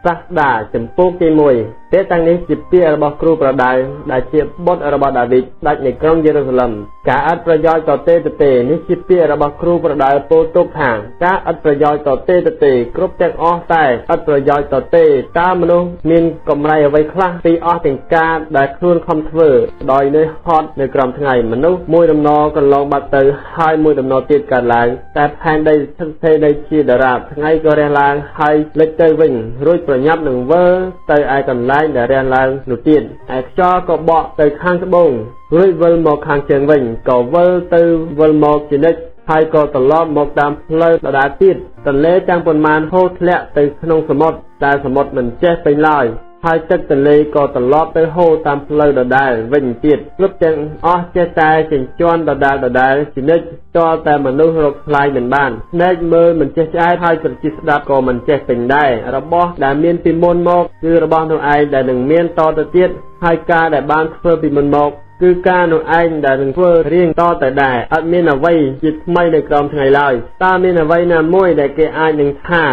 សាស្តាចំពោះទី1ពាក្យទាំងនេះជាពាក្យរបស់គ្រូប្រដៅដែលជាបុត្ររបស់ដាវីតដាច់នៃក្រុងយេរូសាឡឹមការឥតប្រយោជន៍ក៏ទេទេនេះជាពាក្យរបស់គ្រូប្រដៅពោលទុកថាការឥតប្រយោជន៍ក៏ទេទេគ្រប់ទាំងអស់តែឥតប្រយោជន៍ក៏ទេតើមនុស្សមានកម្រៃអ្វីខ្លះពីអស់ទាំងការដែលខ្លួនខំធ្វើដោយនឿយហត់នៅក្រោមថ្ងៃមនុស្សមួយដំណរកន្លងបាត់ទៅហើយមួយដំណរទៀតកើតឡើងតែផែនដីស្ថិតស្ថេរនៅជាដរាបថ្ងៃក៏រះឡើងហើយលិចទៅវិញរួចប្រញាប់នឹងវិលទៅឯកន្លែងដែលរះឡើងនោះទៀតឯខ្យល់ក៏បក់ទៅខាងត្បូងរួចវិលមកខាងជើងវិញក៏វិលទៅវិលមកជានិច្ចហើយក៏ត្រឡប់មកតាមផ្លូវដដែលទៀតទន្លេទាំងប៉ុន្មានហូរធ្លាក់ទៅក្នុងសមុទ្រតែសមុទ្រមិនចេះពេញឡើយហើយទឹកទន្លេក៏ត្រឡប់ទៅហូរតាមផ្លូវដដែលវិញទៀតគ្រប់ទាំងអស់ចេះតែចិញ្ជាន់ដដែលដដែលជានិច្ចទាល់តែមនុស្សរកថ្លៃមិនបានភ្នែកមើលមិនចេះឆ្អែតហើយត្រចៀកស្ដាប់ក៏មិនចេះពេញដែររបស់ដែលមានពីមុនមកគឺរបស់នោះឯងដែលនឹងមានតទៅទៀតហើយការដែលបានធ្វើពីមុនមកគឺការនោះឯងដែលនឹងធ្វើរៀងតទៅដែរអត់មានអ្វីជាថ្មីនៅក្រោមថ្ងៃឡើយតើមានអ្វីណាមួយដែលគេអាចនឹងថា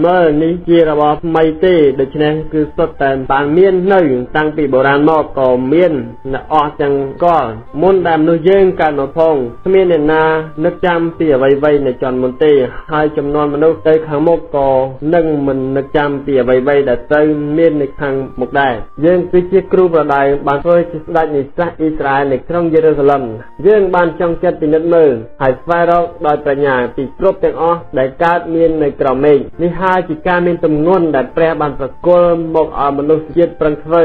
មើលនេះជារបស់ថ្មីទេដូច្នេះគឺសុទ្ធតែបានមាននៅតាំងពីបុរាណមកក៏មាននៅអស់ទាំងកលមុនដែលមនុស្សយើងកើតមកផងគ្មានអ្នកណានឹកចាំពីអ្វីៗនៅជំនាន់មុនទេហើយចំនួនមនុស្សទៅខាងមុខក៏នឹងមិននឹកចាំពីអ្វីៗដែលត្រូវមាននៅខាងមុខដែរយើងគឺជាគ្រូប្រដៅបានធ្វើជាស្ដេចនៃសាសអ៊ីស្រាអែលនៅក្រុងយេរូសាឡឹមយើងបានចង់ចិត្តពិនិត្យមើលហើយស្វែងរកដោយប្រាជ្ញាពីគ្រប់ទាំងអស់ដែលកើតមាននៅក្រោមមេឃនេះហើយជាការមានទម្ងន់ដែលព្រះបានប្រគល់មកឲ្យមនុស្សជាតិប្រឹងធ្វើ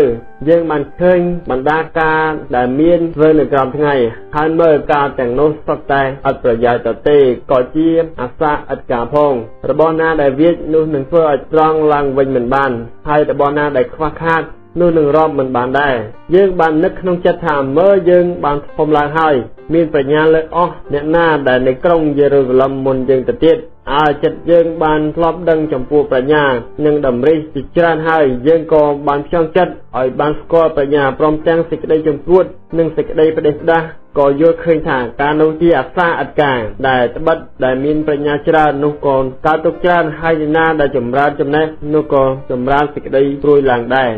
យើងបានឃើញបណ្ដាការដែលមានធ្វើនៅក្រោមថ្ងៃហើយមើលការទាំងនោះសុទ្ធតែឥតប្រយោជន៍ទៅទេក៏ជាអាសាឥតការផងរបស់ណាដែលវាចនោះនឹងធ្វើឲ្យត្រង់ឡើងវិញមិនបានហើយរបស់ណាដែលខ្វះខាតនោះនឹងរាប់មិនបានដែរយើងបាននឹកក្នុងចិត្តថាមើលយើងបានធំឡើងហើយមានប្រាជ្ញាលើអស់អ្នកណាដែលនៅក្រុងយេរូសាឡឹមមុនយើងទៅទៀតអើចិត្តយើងបានធ្លាប់ដឹងចំពោះប្រាជ្ញានិងតម្រិះជាច្រើនហើយយើងក៏បានផ្ចង់ចិត្តឲ្យបានស្គាល់ប្រាជ្ញាព្រមទាំងសេចក្តីចំពួតនិងសេចក្តីផ្ដេសផ្ដាសក៏យល់ឃើញថាការនោះជាអាសាឥតការដែលត្បិតដែលមានប្រាជ្ញាច្រើននោះក៏កើតទុកច្រើនហើយណាដែលចម្រើនចំណេះនោះក៏ចម្រើនសេចក្តីព្រួយឡើងដែរ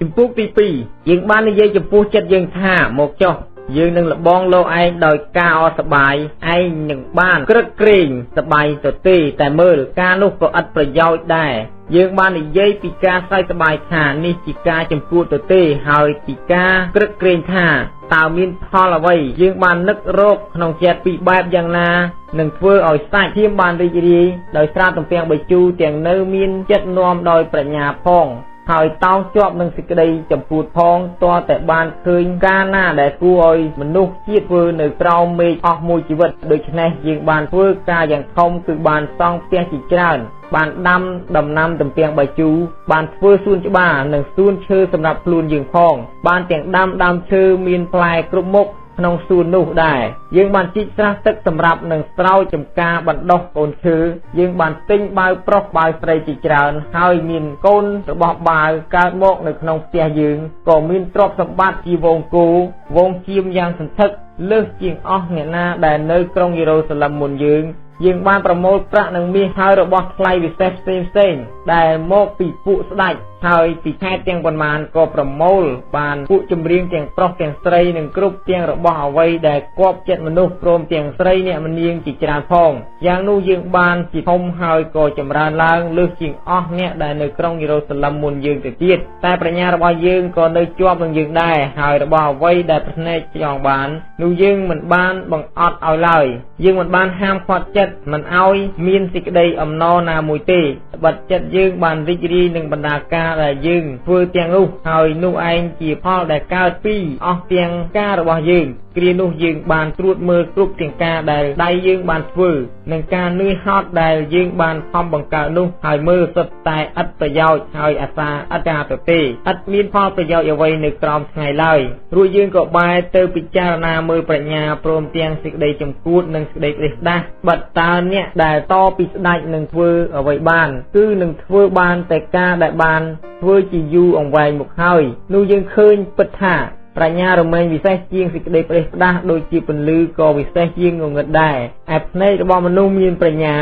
ចំពោះទី2យើងបាននិយាយចំពោះចិត្តយើងថាមកចុះយើងនឹងលបងលោកឯងដោយការអសបាយឯងនឹងបានក្រឹកក្រែងសបាយទៅទេតែមើលការនោះក៏ឥតប្រយោជន៍ដែរយើងបាននិយាយពីការសើចសបាយថានេះជាការចំគួតទៅទេហើយពីការក្រឹកក្រែងថាតើមានផលអ្វីយើងបាននឹករកក្នុងចិត្តពីបែបយ៉ាងណានឹងធ្វើឲ្យសាច់ឈាមបានរីករាយដោយស្រាទំពាំងបាយជូរទាំងនៅមានចិត្តនាំដោយប្រាជ្ញាផងហើយតោងជាប់នឹងសេចក្តីចំពួតផងទាល់តែបានឃើញការណាដែលគួរឲ្យមនុស្សជាតិធ្វើនៅក្រោមមេឃអស់មួយជីវិតដូច្នេះយើងបានធ្វើការយ៉ាងធំគឺបានសង់ផ្ទះជាច្រើនបានដាំដំណាំទំពាំងបាយជូរបានធ្វើសួនច្បារនិងសួនឈើសម្រាប់ខ្លួនយើងផងបានទាំងដាំដើមឈើមានផ្លែគ្រប់មុខក្នុងសួននោះដែរយើងបានជីកស្រះទឹកសម្រាប់នឹងស្រោចចំការបណ្ដុះកូនឈើយើងបានទិញបាវប្រុសបាវស្រីជាច្រើនហើយមានកូនរបស់បាវកើតមកនៅក្នុងផ្ទះយើងក៏មានទ្រព្យសម្បត្តិជាវងគោវងជៀមយ៉ាងសន្ធឹកលើសជាងអស់អ្នកណាដែលនៅក្រុងយេរូសាឡឹមមុនយើងយើងបានប្រមូលប្រាក់និងមាសហើយរបស់ថ្លៃវិសេសផ្សេងផ្សេងដែលមកពីពួកស្ដេចហើយពីខេត្តទាំងប៉ុន្មានក៏ប្រមូលបានពួកចម្រៀងទាំងប្រុសទាំងស្រីនិងគ្រប់ទាំងរបស់អ្វីដែលគប់ចិត្តមនុស្សព្រមទាំងស្រីអ្នកមនាងជាច្រើនផងយ៉ាងនោះយើងបានជាធំហើយក៏ចម្រើនឡើងលើសជាងអស់អ្នកដែលនៅក្រុងយេរូសាឡឹមមុនយើងទៅទៀតតែប្រាជ្ញារបស់យើងក៏នៅជាប់នឹងយើងដែរហើយរបស់អ្វីដែលភ្នែកចង់បាននោះយើងមិនបានបង្អត់ឲ្យឡើយយើងមិនបានហាមឃាត់ចិត្តមិនឲ្យមានសេចក្តីអំណរណាមួយទេត្បិតចិត្តយើងបានរីករាយនឹងបណ្ដាការដែលយើងធ្វើទាំងនោះហើយនោះឯងជាផលដែលកើតពីអស់ទាំងការរបស់យើងគ្រានោះយើងបានត្រួតមើលគ្រប់ទាំងការដែលដៃយើងបានធ្វើនិងការនឿយហត់ដែលយើងបានខំបង្កើតនោះហើយមើលសុទ្ធតែឥតប្រយោជន៍ហើយអាសាឥតការទៅទេឥតមានផលប្រយោជន៍អ្វីនៅក្រោមថ្ងៃឡើយរួចយើងក៏បែរទៅពិចារណាមើលប្រាជ្ញាព្រមទាំងសេចក្តីចំគួតនិងសេចក្តីផ្ដេសផ្ដាសបិទតើអ្នកដែលតពីស្ដេចនឹងធ្វើអ្វីបានគឺនឹងធ្វើបានតែការដែលបានធ្វើជាយូរអង្វែងមកហើយនោះយើងឃើញពិតថា ប្រាជ្ញារមែងវិសេសជាងសេចក្តីផ្ដេសផ្ដាសដូចជាពន្លឺក៏វិសេសជាងងងឹតដែរឯភ្នែករបស់មនុស្សមានប្រាជ្ញា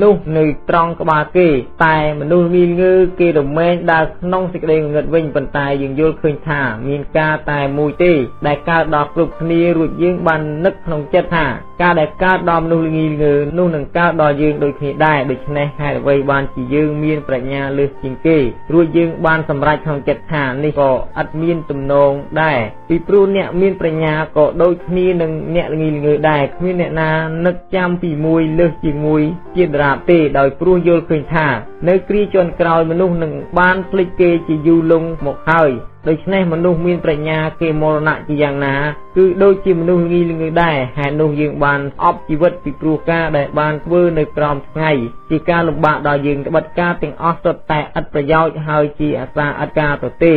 នោះនៅត្រង់ក្បាលគេតែមនុស្សងីងើគេរមែងដើរក្នុងសេចក្តីងងឹតវិញប៉ុន្តែយើងយល់ឃើញថាមានការតែមួយទេដែលកើតដល់គ្រប់គ្នារួចយើងបាននឹកក្នុងចិត្តថាការដែលកើតដល់មនុស្សងីងើនោះនឹងកើតដល់យើងដូចគ្នាដែរដូច្នេះហេតុអ្វីបានជាយើងមានប្រាជ្ញាលើសជាងគេរួចយើងបានសម្រេចក្នុងចិត្តថានេះក៏ឥតមានទំនងដែរពីព្រោះអ្នកមានប្រាជ្ញាក៏ដូចគ្នានឹងអ្នកងីងើដែរគ្មានអ្នកណានឹកចាំពីមួយលើសជាមួយជាដរាបទេដោយព្រោះយល់ឃើញថានៅគ្រាជន់ក្រោយមនុស្សនឹងបានភ្លេចគេជាយូរលង់មកហើយដូច្នេះមនុស្សមានប្រាជ្ញាគេមរណៈជាយ៉ាងណាគឺដូចជាមនុស្សងីងើដែរហេតុនោះយើងបានអប់ជីវិតពីព្រោះការដែលបានធ្វើនៅក្រោមថ្ងៃជាការលំបាកដល់យើងត្បិតការទាំងអស់សុទ្ធតែឥតប្រយោជន៍ហើយជាអាសាឥតការទទេ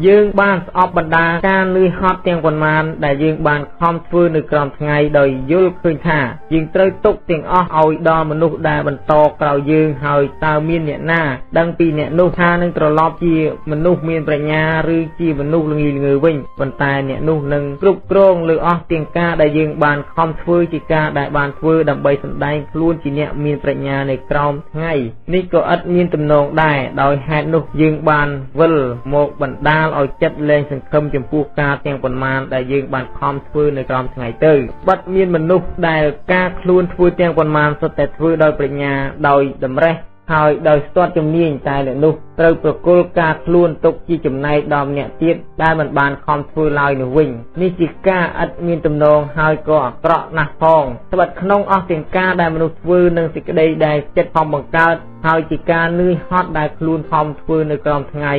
យើងបានស្អប់បណ្ដាការនឿយហត់ទាំងប៉ុន្មានដែលយើងបានខំធ្វើនៅក្រោមថ្ងៃដោយយល់ឃើញថាយើងត្រូវទុកទាំងអស់ឲ្យដល់មនុស្សដែលបន្តក្រោយយើងហើយតើមានអ្នកណាដឹងពីអ្នកនោះថានឹងត្រឡប់ជាមនុស្សមានប្រាជ្ញាឬជាមនុស្សល្ងីល្ងើវិញប៉ុន្តែអ្នកនោះនឹងគ្រប់គ្រងលើអស់ទាំងការដែលយើងបានខំធ្វើជាការដែលបានធ្វើដើម្បីសម្ដែងខ្លួនជាអ្នកមានប្រាជ្ញានៅក្រោមថ្ងៃនេះក៏ឥតមានទំនងដែរដោយហេតុនោះយើងបានវិលមកបណ្ដាលឲ្យចិត្តលែងសង្ឃឹមចំពោះការទាំងប៉ុន្មានដែលយើងបានខំធ្វើនៅក្រោមថ្ងៃទៅបាត់មានមនុស្សដែលការខ្លួនធ្វើទាំងប៉ុន្មានសុទ្ធតែធ្វើដោយប្រាជ្ញាដោយតម្រេះហើយដោយស្ទាត់ជំនាញតែអ្នកនោះត្រូវប្រគល់ការខ្លួនទុកជាចំណែកដល់ម្នាក់ទៀតដែលមិនបានខំធ្វើឡើយនោះវិញនេះជាការឥតមានទំនងហើយក៏អាក្រក់ណាស់ផងត្បិតក្នុងអស់ទាំងការដែលមនុស្សធ្វើនិងសេចក្តីដែលចិត្តខំបង្កើតហើយជាការនឿយហត់ដែលខ្លួនខំធ្វើនៅក្រោមថ្ងៃ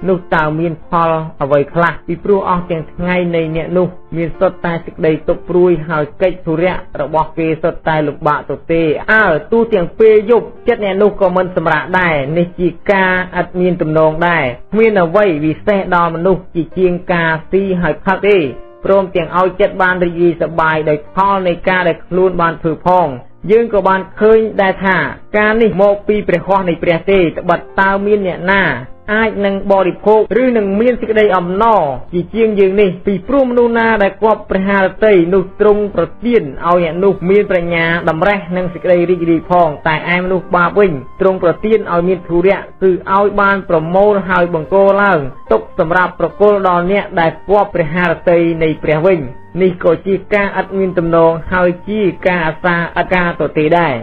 នោះតើមានផលអ្វីខ្លះពីព្រោះអស់ទាំងថ្ងៃនៃអ្នកនោះមានសុទ្ធតែសេចក្តីទុក្ខព្រួយហើយកិច្ចធុរៈរបស់គេសុទ្ធតែលំបាកទៅទេអើទូទាំងពេលយប់ចិត្តអ្នកនោះក៏មិនសម្រាកដែរនេះជាការឥតមានទំនងដែរគ្មានអ្វីវិសេសដល់មនុស្សជាជាងការស៊ីហើយផឹកទេព្រមទាំងឲ្យចិត្តបានរីករាយសប្បាយដោយផលនៃការដែលខ្លួនបានធ្វើផងយើងក៏បានឃើញដែរថាការនេះមកពីព្រះហស្ថនៃព្រះទេត្បិតតើមានអ្នកណាអាចនឹងបរិភោគឬនឹងមានសេចក្តីអំណរជាជាងយើងនេះពីព្រោះមនុស្សណាដែលគប់ព្រះハរតីនោះទ្រង់ប្រទានឲ្យអ្នកនោះមានប្រាជ្ញាតម្រេះនិងសេចក្តីរីករាយផងតែឯមនុស្សបាបវិញទ្រង់ប្រទានឲ្យមានធុរៈគឺឲ្យបានប្រមូលហើយបង្កឡើងទុកសម្រាប់ប្រគល់ដល់អ្នកដែលគប់ព្រះハរតីនៃព្រះវិញនេះក៏ជាការឥតមានទំនងហើយជាការអាសាឥតការទទេដែរ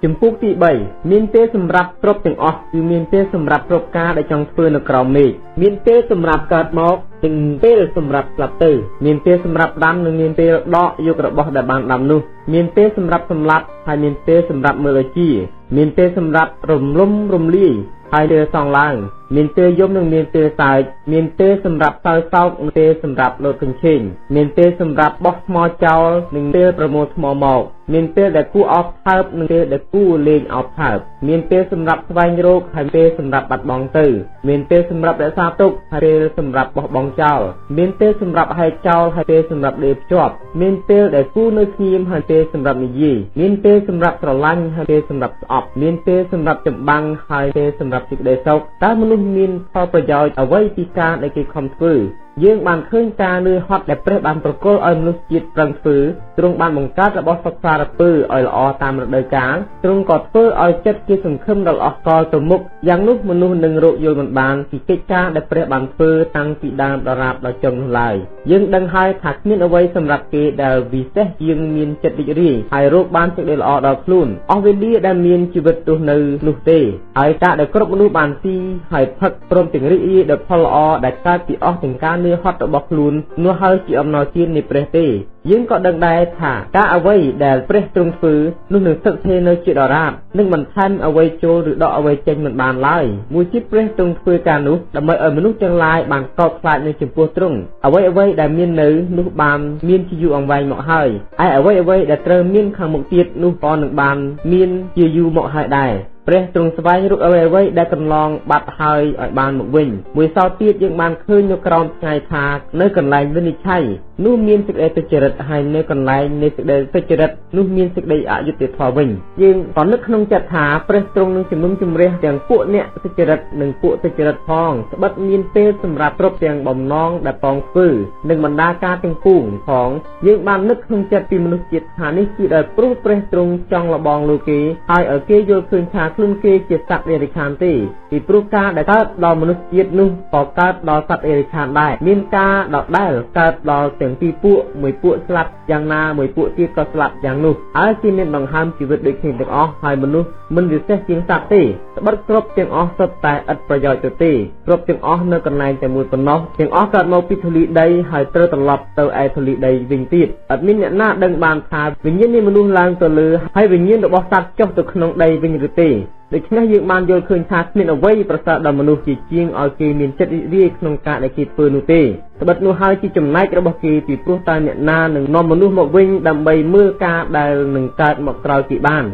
ជំពូកទី3មានពេលសម្រាប់គ្រប់ទាំងអស់គឺមានពេលសម្រាប់គ្រប់ការដែលចង់ធ្វើនៅក្រោមមេឃមានពេលសម្រាប់កើតមកនិងពេលសម្រាប់ស្លាប់ទៅមានពេលសម្រាប់ដាំនិងមានពេលដកយករបស់ដែលបានដាំនោះមានពេលសម្រាប់សម្លាប់ហើយមានពេលសម្រាប់មើលឲ្យជាមានពេលសម្រាប់រំលំរំលាយហើយពេលសង់ឡើងមានពេលយំនិងមានពេលសើចមានពេលសម្រាប់សើសោកនិងពេលសម្រាប់លោតកញ្ឆេងមានពេលសម្រាប់បោះថ្មចោលនិងពេលប្រមូលថ្មមកមានពេលដែលគួរអោបថើបនិងពេលដែលគួរលេងអោបថើបមានពេលសម្រាប់ស្វែងរកហើយពេលសម្រាប់បាត់បង់ទៅមានពេលសម្រាប់រក្សាទុកហើយពេលសម្រាប់បោះបង់ចោលមានពេលសម្រាប់ហែកចោលហើយពេលសម្រាប់ដេរភ្ជាប់មានពេលដែលគួរនៅស្ងៀមហើយពេលសម្រាប់និយាយមានពេលសម្រាប់ស្រឡាញ់ហើយពេលសម្រាប់ស្អប់មានពេលសម្រាប់ចម្បាំងហើយពេលសម្រាប់សេចក្តីសុខតើមនុស្សមានផលប្រយោជន៍អ្វីពីការដែលគេខំធ្វើយើងបានឃើញការនឿយហត់ដែលព្រះបានប្រគល់ឲ្យមនុស្សជាតិប្រឹងធ្វើទ្រង់បានបង្កើតរបស់សត្វសារពើឲ្យល្អតាមរដូវកាលទ្រង់ក៏ធ្វើឲ្យចិត្តគេសង្ឃឹមដល់អស់កលទៅមុខយ៉ាងនោះមនុស្សនឹងរកយល់មិនបានពីកិច្ចការដែលព្រះបានធ្វើតាំងពីដើមដល់រាបដល់ចុងនោះឡើយយើងដឹងហើយថាគ្មានអ្វីសម្រាប់គេដែលវិសេសជាងមានចិត្តរីករាយហើយរកបានសេចក្តីល្អដល់ខ្លួនអស់វេលាដែលមានជីវិតរស់នៅនោះទេហើយការដែលគ្រប់មនុស្សបានស៊ីហើយផឹកព្រមទាំងរីករាយដោយផលល្អដែលកើតពីអស់ទាំងការនឿយហត់របស់ខ្លួននោះហើយជាអំណោយទាននៃព្រះទេយើងក៏ដឹងដែរថាការអ្វីដែលព្រះទ្រង់ធ្វើនោះនឹងស្ថិតស្ថេរនៅជាដរាបនឹងបន្ថែមអ្វីចូលឬដកអ្វីចេញមិនបានឡើយមួយទៀតព្រះទ្រង់ធ្វើការនោះដើម្បីឲ្យមនុស្សទាំងឡាយបានកោតខ្លាចនៅចំពោះទ្រង់អ្វីៗដែលមាននៅនោះបានមានជាយូរអង្វែងមកហើយឯអ្វីៗដែលត្រូវមានខាងមុខទៀតនោះក៏នឹងបានមានជាយូរមកហើយដែរ ព្រះទ្រង់ស្វែងរកអ្វីៗដែលកន្លងបាត់ហើយឲ្យបានមកវិញមួយសោទៀតយើងបានឃើញនៅក្រោមថ្ងៃថានៅកន្លែងវិនិច្ឆ័យនោះមានសេចក្តីទុច្ចរិតហើយនៅកន្លែងនៃសេចក្តីទុច្ចរិតនោះមានសេចក្តីអយុត្តិធម៌វិញយើងក៏នឹកក្នុងចិត្តថាព្រះទ្រង់នឹងជំនុំជម្រះទាំងពួកអ្នកទុច្ចរិតនិងពួកទុច្ចរិតផងត្បិតមានពេលសម្រាប់គ្រប់ទាំងបំណងដែលប៉ងធ្វើនិងបណ្ដាការទាំងពួងផងយើងបាននឹកក្នុងចិត្តពីមនុស្សជាតិថានេះគឺដោយព្រោះព្រះទ្រង់ចង់លបងលោកគេហើយឲ្យគេយល់ឃើញថាខ្លួនគេជាសត្វតិរច្ឆានទេពីព្រោះការដែលកើតដល់មនុស្សជាតិនោះក៏កើតដល់សត្វតិរច្ឆានដែរមានការដដែលកើតដល់ទាំងពីរពួកមួយពួកស្លាប់យ៉ាងណាមួយពួកទៀតក៏ស្លាប់យ៉ាងនោះហើយគេមានដង្ហើមជីវិតដូចគ្នាទាំងអស់ហើយមនុស្សមិនពិសេសជាងសត្វទេត្បិតគ្រប់ទាំងអស់សុទ្ធតែឥតប្រយោជន៍ទៅទេគ្រប់ទាំងអស់នៅកន្លែងតែមួយប៉ុណ្ណោះទាំងអស់កើតមកពីធូលីដីហើយត្រូវត្រឡប់ទៅឯធូលីដីវិញទៀតអត់មានអ្នកណាដឹងបានថាវិញ្ញាណនៃមនុស្សឡើងទៅលើហើយវិញ្ញាណរបស់សត្វចុះទៅក្នុងដីវិញឬទេដូច្នេះយើងបានយល់ឃើញថាគ្មានអ្វីប្រសើរដល់មនុស្សជាជាងឲ្យគេមានចិត្តរីករាយក្នុងការដែលគេធ្វើនោះទេត្បិតនោះហើយជាចំណែករបស់គេពីព្រោះតើអ្នកណានឹងនាំមនុស្សមកវិញដើម្បីមើលការដែលនឹងកើតមកក្រោយគេបាន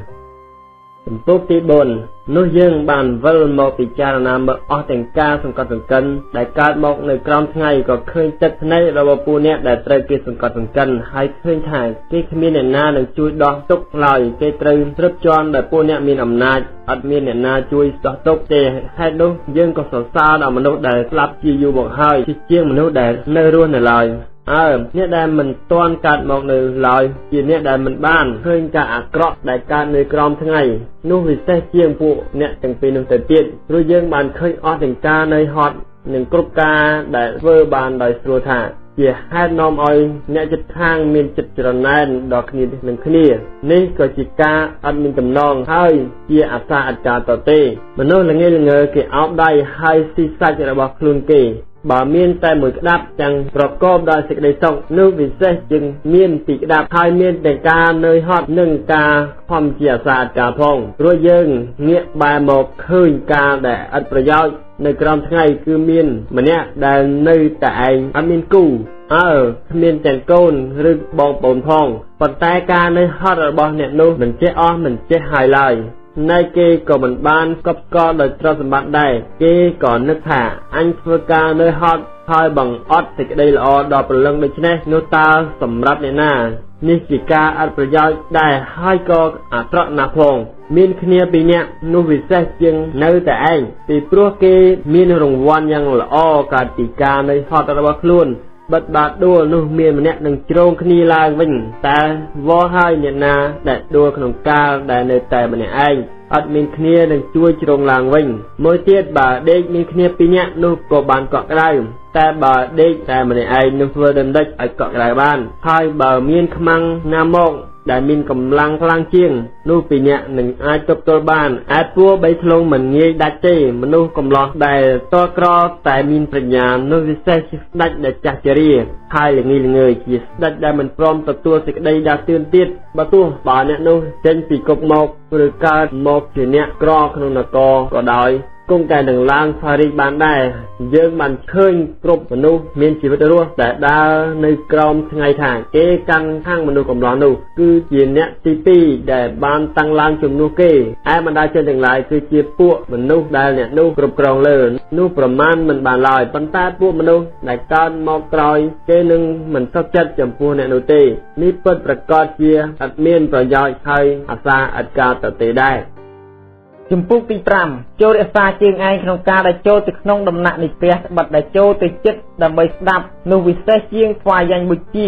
ជំពូកទី4នោះយើងបានវិលមកពិចារណាមើលអស់ទាំងការសង្កត់សង្កិនដែលកើតមកនៅក្រោមថ្ងៃក៏ឃើញទឹកភ្នែករបស់ពួកអ្នកដែលត្រូវគេសង្កត់សង្កិនហើយឃើញថាគេគ្មានអ្នកណានឹងជួយដោះទុក្ខឡើយគេត្រូវត្រឹបជាន់ដោយពួកអ្នកមានអំណាចអត់មានអ្នកណាជួយដោះទុក្ខទេហេតុនោះយើងក៏សរសើរដល់មនុស្សដែលស្លាប់ជាយូរមកហើយជាជាងមនុស្សដែលនៅរស់នៅឡើយអើអ្នកដែលមិនទាន់កើតមកនៅឡើយជាអ្នកដែលមិនបានឃើញការអាក្រក់ដែលកើតនៅក្រោមថ្ងៃនោះពិសេសជាងពួកអ្នកទាំងពីរនោះទៅទៀតព្រោះយើងបានឃើញអស់ទាំងការនឿយហត់និងគ្រប់ការដែលធ្វើបានដោយស្រួលថាជាហេតុនាំឲ្យអ្នកជិតខាងមានចិត្តច្រណែនដល់គ្នានឹងគ្នានេះក៏ជាការអត់មានចំណងហើយជាអាសាអត្តាតទេមនុស្សល្ងាល្ងើគេអោបដៃហើយស៊ីសាច់របស់ខ្លួនគេបើមានតែមួយក្តាប់ទាំងប្រកបដោយសេចក្តីសុខនោះពិសេសជាងមានពីរក្តាប់ហើយមានទាំងការនឿយហត់និងការខំជាអាសាអត្តាផងព្រោះយើងងាកបែរមកឃើញការដែលឥតប្រយោជន៍នៅក្រោមថ្ងៃគឺមានម្នាក់ដែលនៅតែឯងអត់មានគូអើគ្មានទាំងកូនឬបងប្អូនផងប៉ុន្តែការនឿយហត់របស់អ្នកនោះមិនចេះអស់មិនចេះហើយឡើយណែគេក៏មិនបានកប់ស្គាល់ដោយទ្រព្យសម្បត្តិដែរគេក៏នឹកថាអញធ្វើការនឿយហត់ហើយបង្អត់សេចក្តីល្អដល់ព្រលឹងដូច្នេះនោះតើសម្រាប់អ្នកណានេះជាការអត់ប្រយោជន៍ដែរហើយក៏អាក្រក់ណាស់ផងមានគ្នាពីរនាក់នោះពិសេសជាងនៅតែឯងពីព្រោះគេមានរង្វាន់យ៉ាងល្អកើតពីការនឿយហត់របស់ខ្លួនបិទបាដួលនោះមានម្នាក់នឹងជ្រងគ្នាឡើងវិញតែវល់ហើយអ្នកណាដែលដួលក្នុងកាលដែលនៅតែម្នាក់ឯងអត់មានគ្នានឹងជួយជ្រងឡើងវិញមួយទៀតបើដេកមានគ្នាពីរនាក់នោះក៏បានកក់ក្ដៅតែបើដេកតែម្នាក់ឯងនឹងធ្វើដូចម្ដេចឲ្យកក់ក្ដៅបានហើយបើមានខ្មាំងណាមកដែលមានកម្លាំងខ្លាំងជាងនោះពីរនាក់នឹងអាចទប់ទល់បានឯពួរបីធ្លុងមិនងាយដាច់ទេមនុស្សកំឡោះដែលតក្រតែមានប្រាជ្ញានោះពិសេសជាស្ដេចដែលចាស់ជរាហើយល្ងីល្ងើយជាស្ដេចដែលមិនព្រមទទួលសេចក្តីដាស់តឿនទៀតបើទោះបើអ្នកនោះចេញពីគុកមកឬកើតមកជាអ្នកក្រក្នុងនគរក៏ដោយគង់តែនឹងឡើងផារីបានដែរយើងបានឃើញគ្រប់មនុស្សមានជីវិតរស់ដែលដើរនៅក្រោមថ្ងៃថាគេកាន់ខាងមនុស្សកំឡោះនោះគឺជាអ្នកទី2ដែលបានតាំងឡើងជំនួសគេឯបណ្ដាជនទាំងឡាយគឺជាពួកមនុស្សដែលអ្នកនោះគ្រប់គ្រងលើនោះប្រមាណមិនបានឡើយប៉ុន្តែពួកមនុស្សដែលកើតមកក្រោយគេនឹងមិនសុខចិត្តចំពោះអ្នកនោះទេនេះពិតប្រាកដជាអត់មានប្រយោជន៍ហើយអាសាអត់ការទៅទេដែរជំពូកទី5ចូលរក្សាជើងឯងក្នុងការដែលចូលទៅក្នុងដំណាក់នៃព្រះត្បិតដែលចូលទៅចិត្តដើម្បីស្ដាប់នោះវិសេសជាងថ្វាយយ៉ាញ់បុជា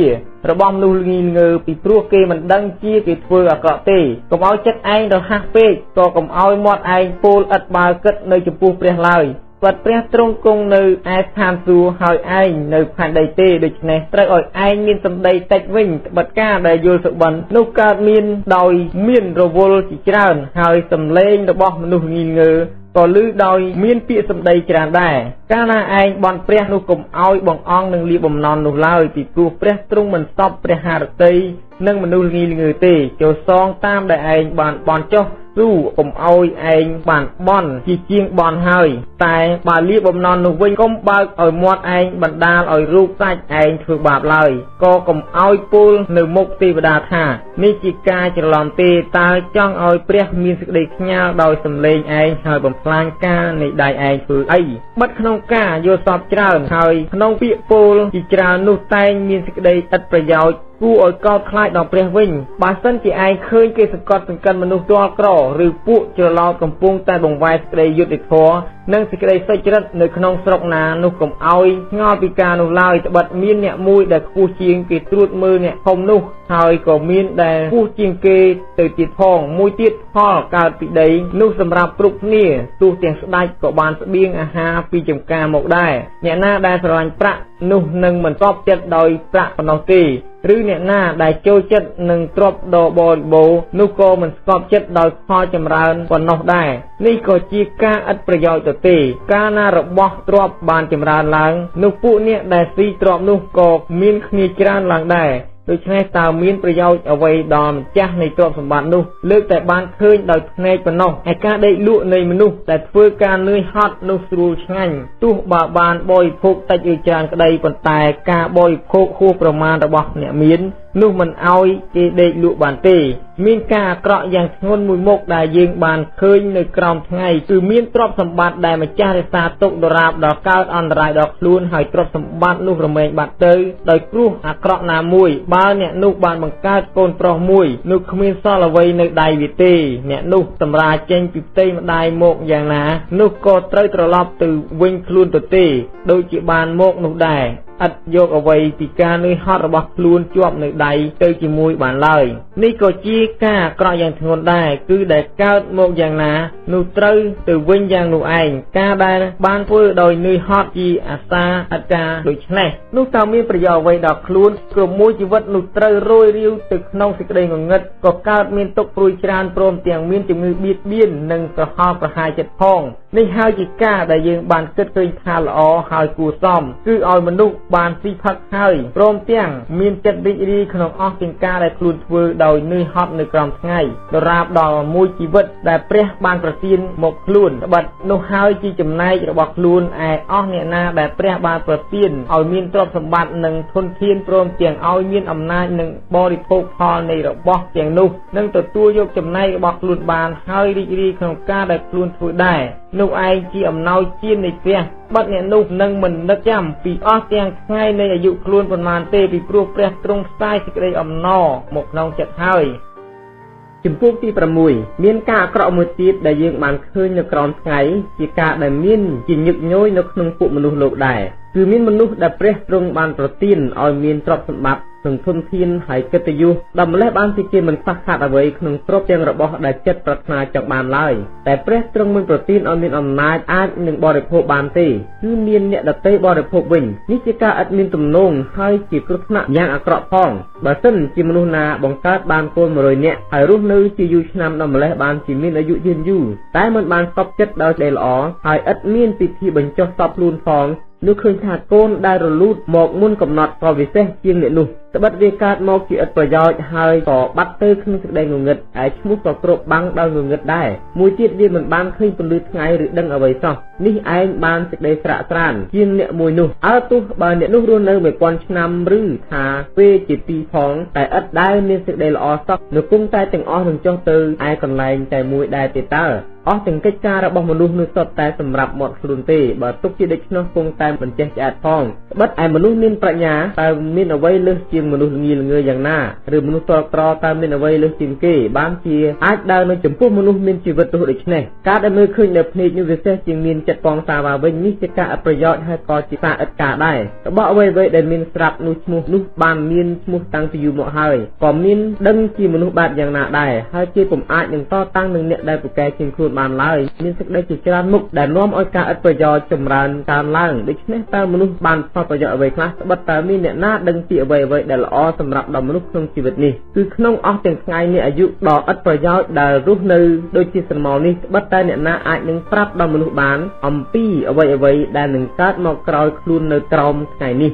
របស់មនុស្សល្ងីល្ងើពីព្រោះគេមិនដឹងជាគេធ្វើអាក្រក់ទេកុំឲ្យចិត្តឯងរហ័សពេកក៏កុំឲ្យមាត់ឯងពោលឥតបើគិតនៅចំពោះព្រះឡើយបាត់ព្រះទ្រង់គង់នៅឯស្ថានសួគ៌ហើយឯងនៅផែនដីទេដូច្នេះត្រូវឲ្យឯងមានសម្ដីតិចវិញត្បិតការដែលយល់សុបិននោះកើតមានដោយមានរវល់ជាច្រើនហើយសំឡេងរបស់មនុស្សងីងើក៏ឮដោយមានពាក្យសម្ដីច្រើនដែរ កាលណាឯងបន់ព្រះនោះកុំឲ្យបងអង្គនឹងលាបំណន់នោះឡើយពីព្រោះព្រះទ្រង់មិនសពព្រះハរតីនិងមនុស្សល្ងីល្ងើទេចូលសងតាមដែលឯងបានបន់ចុះស៊ូកុំឲ្យឯងបានបន់ជាជាងបន់ហើយតែបើលាបំណន់នោះវិញកុំបើកឲ្យមាត់ឯងបណ្ដាលឲ្យរូបសាច់ឯងធ្វើបាបឡើយក៏កុំឲ្យពោលនៅមុខទេវតាថានេះជាការច្រឡំទេតើចង់ឲ្យព្រះមានសេចក្តីខ្ញាល់ដោយសម្លេងឯងហើយបំផ្លាញការនៃដៃឯងធ្វើអីបិទក្នុងការយល់សពច្រើនហើយក្នុងពាក្យពោលជាច្រើននោះតែងមានសេចក្តីឥតប្រយោជន៍គួរឲ្យកោតខ្លាចដល់ព្រះវិញបើសិនជាឯងឃើញគេសង្កត់សង្កិនមនុស្សទាល់ក្រឬពួកច្រឡោតកំពុងតែបង្វែរសេចក្តីយុត្តិធម៌និងសេចក្តីសុចរិតនៅក្នុងស្រុកណានោះកុំឲ្យឆ្ងល់ពីការនោះឡើយត្បិតមានអ្នកមួយដែលខ្ពស់ជាងគេត្រួតមើលអ្នកធំនោះហើយក៏មានដែលខ្ពស់ជាងគេទៅទៀតផងមួយទៀតផលកើតពីដីនោះសម្រាប់គ្រប់គ្នាទោះទាំងស្ដេចក៏បានស្បៀងអាហារពីចំការមកដែរអ្នកណាដែលស្រឡាញ់ប្រាក់នោះនឹងមិនស្បចិត្តដោយប្រាក់ប៉ុណ្ណោះទេឬអ្នកណាដែលចូលចិត្តនឹងទ្រព្យដ៏បរិបូរណ៍នោះក៏មិនស្កប់ចិត្តដោយផលចម្រើនប៉ុណ្ណោះដែរនេះក៏ជាការឥតប្រយោជន៍ទៅទេកាលណារបស់ទ្រព្យបានចម្រើនឡើងនោះពួកអ្នកដែលស៊ីទ្រព្យនោះក៏មានគ្នាច្រើនឡើងដែរដូច្នេះតើមានប្រយោជន៍អ្វីដល់ម្ចាស់នៃទ្រព្យសម្បត្តិនោះលើកតែបានឃើញដោយភ្នែកប៉ុណ្ណោះឯការដេកលក់នៃមនុស្សដែលធ្វើការនឿយហត់នោះស្រួលឆ្ងាញ់ទោះបើបានបរិភោគតិចឬច្រើនក្តីប៉ុន្តែការបរិភោគហួសប្រមាណរបស់អ្នកមាននោះមិនឲ្យគេដេកលក់បានទេមានការអាក្រក់យ៉ាងធ្ងន់មួយមុខដែលយើងបានឃើញនៅក្រោមថ្ងៃគឺមានទ្រព្យសម្បត្តិដែលម្ចាស់រក្សាទុកដរាបដល់កើតអន្តរាយដល់ខ្លួនហើយទ្រព្យសម្បត្តិនោះរមែងបាត់ទៅដោយគ្រោះអាក្រក់ណាមួយបើអ្នកនោះបានបង្កើតកូនប្រុសមួយនោះគ្មានសល់អ្វីនៅដៃវាទេអ្នកនោះសម្រាចេញពីផ្ទៃម្ដាយមកយ៉ាងណានោះក៏ត្រូវត្រឡប់ទៅវិញខ្លួនទៅទេដូចជាបានមកនោះដែរឥតយកអ្វីពីការនឿយហត់របស់ខ្លួនជាប់នៅដៃទៅជាមួយបានឡើយនេះក៏ជាការអាក្រក់យ៉ាងធ្ងន់ដែរគឺដែលកើតមកយ៉ាងណានោះត្រូវទៅវិញយ៉ាងនោះឯងការដែលបានធ្វើដោយនឿយហត់ជាអាសាអត់ការដូច្នេះនោះតើមានប្រយោជន៍អ្វីដល់ខ្លួនគ្រប់មួយជីវិតនោះត្រូវរោយរាវទៅក្នុងសេចក្តីងងឹតក៏កើតមានទុក្ខព្រួយច្រើនព្រមទាំងមានជំងឺបៀតបៀននិងប្រហោប្រហាយចិត្តផងនេះហើយជាការដែលយើងបានគិតឃើញថាល្អហើយគួរសមគឺឲ្យមនុស្សបានស៊ីផឹកហើយព្រមទាំងមានចិត្តរីករាយក្នុងអស់ទាំងការដែលខ្លួនធ្វើដោយនឿយហត់នៅក្រោមថ្ងៃដរាបដល់មួយជីវិតដែលព្រះបានប្រទានមកខ្លួនត្បិតនោះហើយជាចំណែករបស់ខ្លួនឯអស់អ្នកណាដែលព្រះបានប្រទានឲ្យមានទ្រព្យសម្បត្តិនិងធនធានព្រមទាំងឲ្យមានអំណាចនិងបរិភោគផលនៃរបស់ទាំងនោះនឹងទទួលយកចំណែករបស់ខ្លួនបានហើយរីករាយក្នុងការដែលខ្លួនធ្វើដែរនោះឯងជាអំណោយទាននៃព្រះបិទអ្នកនោះនឹងមិននឹកចាំពីអស់ទាំងថ្ងៃនៃអាយុខ្លួនប៉ុន្មានទេពីព្រោះព្រះទ្រង់ផ្សាយសេចក្តីអំណរមកក្នុងចិត្តហើយជំពូកទី6មានការអាក្រក់មួយទៀតដែលយើងបានឃើញនៅក្រោមថ្ងៃជាការដែលមានជាញឹកញយនៅក្នុងពួកមនុស្សលោកដែរគឺមានមនុស្សដែលព្រះទ្រង់បានប្រទានឲ្យមានទ្រព្យសម្បត្តិនិងធនធានហើយកិត្តិយសដល់ម្លេះបានជាគេមិនខ្វះខាតអ្វីក្នុងទ្រព្យទាំងរបស់ដែលចិត្តប្រាថ្នាចង់បានឡើយតែព្រះទ្រង់មិនប្រទានឲ្យមានអំណាចអាចនឹងបរិភោគបានទេគឺមានអ្នកដទៃបរិភោគវិញនេះជាការឥតមានទំនងហើយជាគ្រោះថ្នាក់យ៉ាងអាក្រក់ផងបើសិនជាមនុស្សណាបង្កើតបានកូន100នាក់ហើយរស់នៅជាយូរឆ្នាំដល់ម្លេះបានជាមានអាយុយឺនយូរតែមិនបានស្កប់ចិត្តដោយសេចក្តីល្អហើយឥតមានពិធីបញ្ចុះសពខ្លួនផងនោះឃើញថាកូនដែលរលូតមកមុនកំណត់ក៏វិសេសជាងអ្នកនោះត្បិតវាកើតមកជាឥតប្រយោជន៍ហើយក៏បាត់ទៅក្នុងសេចក្តីងងឹតឯឈ្មោះក៏គ្របបាំងដោយងងឹតដែរមួយទៀតវាមិនបានឃើញពន្លឺថ្ងៃឬដឹងអ្វីសោះនេះឯងបានសេចក្តីស្រាកស្រានជាងអ្នកមួយនោះអើទោះបើអ្នកនោះរស់នៅ1000ឆ្នាំឬថាពេលជាទីផងតែឥតដែលមានសេចក្តីល្អសោះនៅគង់តែទាំងអស់នឹងចុះទៅឯកន្លែងតែមួយដែរទេតើអស់ទាំងកិច្ចការរបស់មនុស្សនោះសុទ្ធតែសម្រាប់មាត់ខ្លួនទេបើទុកជាដូច្នោះគង់តែមិនចេះឆ្អែតផងត្បិតឯមនុស្សមានប្រាជ្ញាតើមានអ្វីលើសជាងមនុស្សល្ងីល្ងើយ៉ាងណាឬមនុស្សតក្រតើមានអ្វីលើសជាងគេបានជាអាចដើរនៅចំពោះមនុស្សមានជីវិតទោះដូច្នេះការដែលមើលឃើញនៅភ្នែកនោះវិសេសជាងមានចិត្តកងសាវ៉ាវិញនេះជាការអប្រយោជន៍ហើយក៏ជាការឥតការដែររបស់អ្វីៗដែលមានស្រាប់នោះឈ្មោះនោះបានមានឈ្មោះតាំងពីយូរមកហើយក៏មានដឹងជាមនុស្សបែបយ៉ាងណាដែរហើយគេពុំអាចនឹងតតាំងនឹងអ្នកដែលពូកែជាងខ្លួន បានឡើយមានសេចក្តីជាច្រើនមុខដែលនាំឲ្យការឥតប្រយោជន៍ចម្រើនកើនឡើងដូច្នេះតើមនុស្សបានផលប្រយោជន៍អ្វីខ្លះត្បិតតើមានអ្នកណាដឹងពីអ្វីៗដែលល្អសម្រាប់ដល់មនុស្សក្នុងជីវិតនេះគឺក្នុងអស់ទាំងថ្ងៃនៃអាយុដ៏ឥតប្រយោជន៍ដែលរស់នៅដូចជាស្រមោលនេះត្បិតតែអ្នកណាអាចនឹងប្រាប់ដល់មនុស្សបានអំពីអ្វីៗដែលនឹងកើតមកក្រោយខ្លួននៅក្រោមថ្ងៃនេះ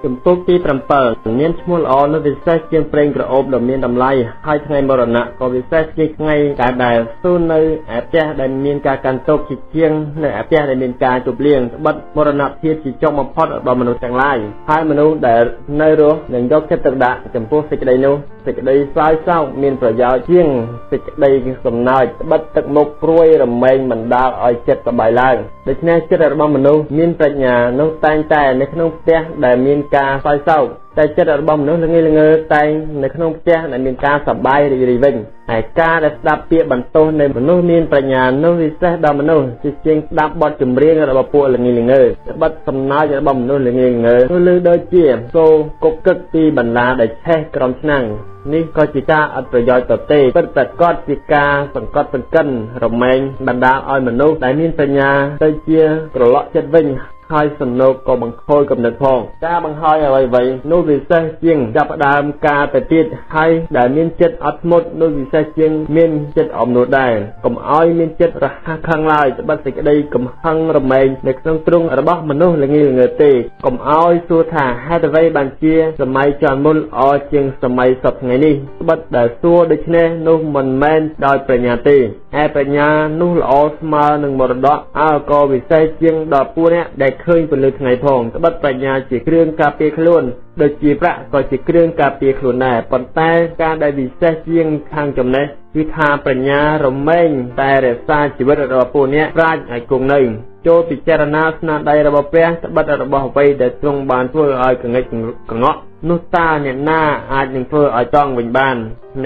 ជំពូកទី7មានឈ្មោះល្អនោះពិសេសជាងប្រេងក្រអូបដ៏មានតម្លៃហើយថ្ងៃមរណៈក៏ពិសេសជាងថ្ងៃដែលដែលសូននៅឯផ្ទះដែលមានការកាន់ទុក្ខជាជាងនៅឯផ្ទះដែលមានការជប់លៀងត្បិតមរណភាពជាចុងបំផុតរបស់មនុស្សទាំងឡាយហើយមនុស្សដែលនៅរស់នឹងយកចិត្តទុកដាក់ចំពោះសេចក្តីនោះសេចក្តីសោយសោកមានប្រយោជន៍ជាងសេចក្តីសំណើចត្បិតទឹកមុខព្រួយរមែងបណ្ដាលឲ្យចិត្តសប្បាយឡើងដូច្នេះចិត្តរបស់មនុស្សមានប្រាជ្ញានោះតែងតែនៅក្នុងផ្ទះដែលមានការសោយសោកតែចិត្តរបស់មនុស្សល្ងីល្ងើតែងនៅក្នុងផ្ទះដែលមានការសប្បាយរីករាយវិញហើយការដែលស្ដាប់ពាក្យបន្ទោសនៃមនុស្សមានប្រាជ្ញានោះពិសេសដល់មនុស្សជាជាងស្ដាប់បទចម្រៀងរបស់ពួកល្ងីល្ងើត្បិតសំណើចរបស់មនុស្សល្ងីល្ងើនោះឮដូចជាសូរគកឹកពីបន្លាដែលឆេះក្រោមឆ្នាំងនេះក៏ជាការឥតប្រយោជន៍ទៅទេពិតប្រាកដជាការសង្កត់សង្កិនរមែងបណ្ដាលឲ្យមនុស្សដែលមានប្រាជ្ញាទៅជាក្រឡក់ចិត្តវិញហើយសំណូកក៏បង្ខូចគំនិតផងការបង្ហើយអ្វីៗនោះពិសេសជាងចាប់ផ្ដើមការទៅទៀតហើយដែលមានចិត្តអត់ធ្មត់នោះពិសេសជាងមានចិត្តអំនួតដែរកុំឲ្យមានចិត្តរហ័សខឹងឡើយត្បិតសេចក្តីកំហឹងរមែងនៅក្នុងទ្រុងរបស់មនុស្សល្ងីល្ងើទេកុំឲ្យសួរថាហេតុអ្វីបានជាសម័យជំនាន់មុនល្អជាងសម័យសព្វថ្ងៃនេះត្បិតដែលសួរដូច្នេះនោះមិនមែនដោយប្រាជ្ញាទេឯប្រាជ្ញានោះល្អស្មើនឹងមរតកអើក៏ពិសេសជាងដល់ពួកអ្នកដែលឃើញពន្លឺថ្ងៃផងត្បិតប្រាជ្ញាជាគ្រឿងការពារខ្លួនដូចជាប្រាក់ក៏ជាគ្រឿងការពារខ្លួនដែរប៉ុន្តែការដែលពិសេសជាងខាងចំណេះគឺថាប្រាជ្ញារមែងតែរក្សាជីវិតរបស់ពួកអ្នកប្រាជ្ញឲ្យគង់នៅចូលពិចារណាស្នាដៃរបស់ព្រះត្បិតរបស់អ្វីដែលទ្រង់បានធ្វើឲ្យកងិចកងក់នោះតើអ្នកណាអាចនឹងធ្វើឲ្យតង់វិញបាន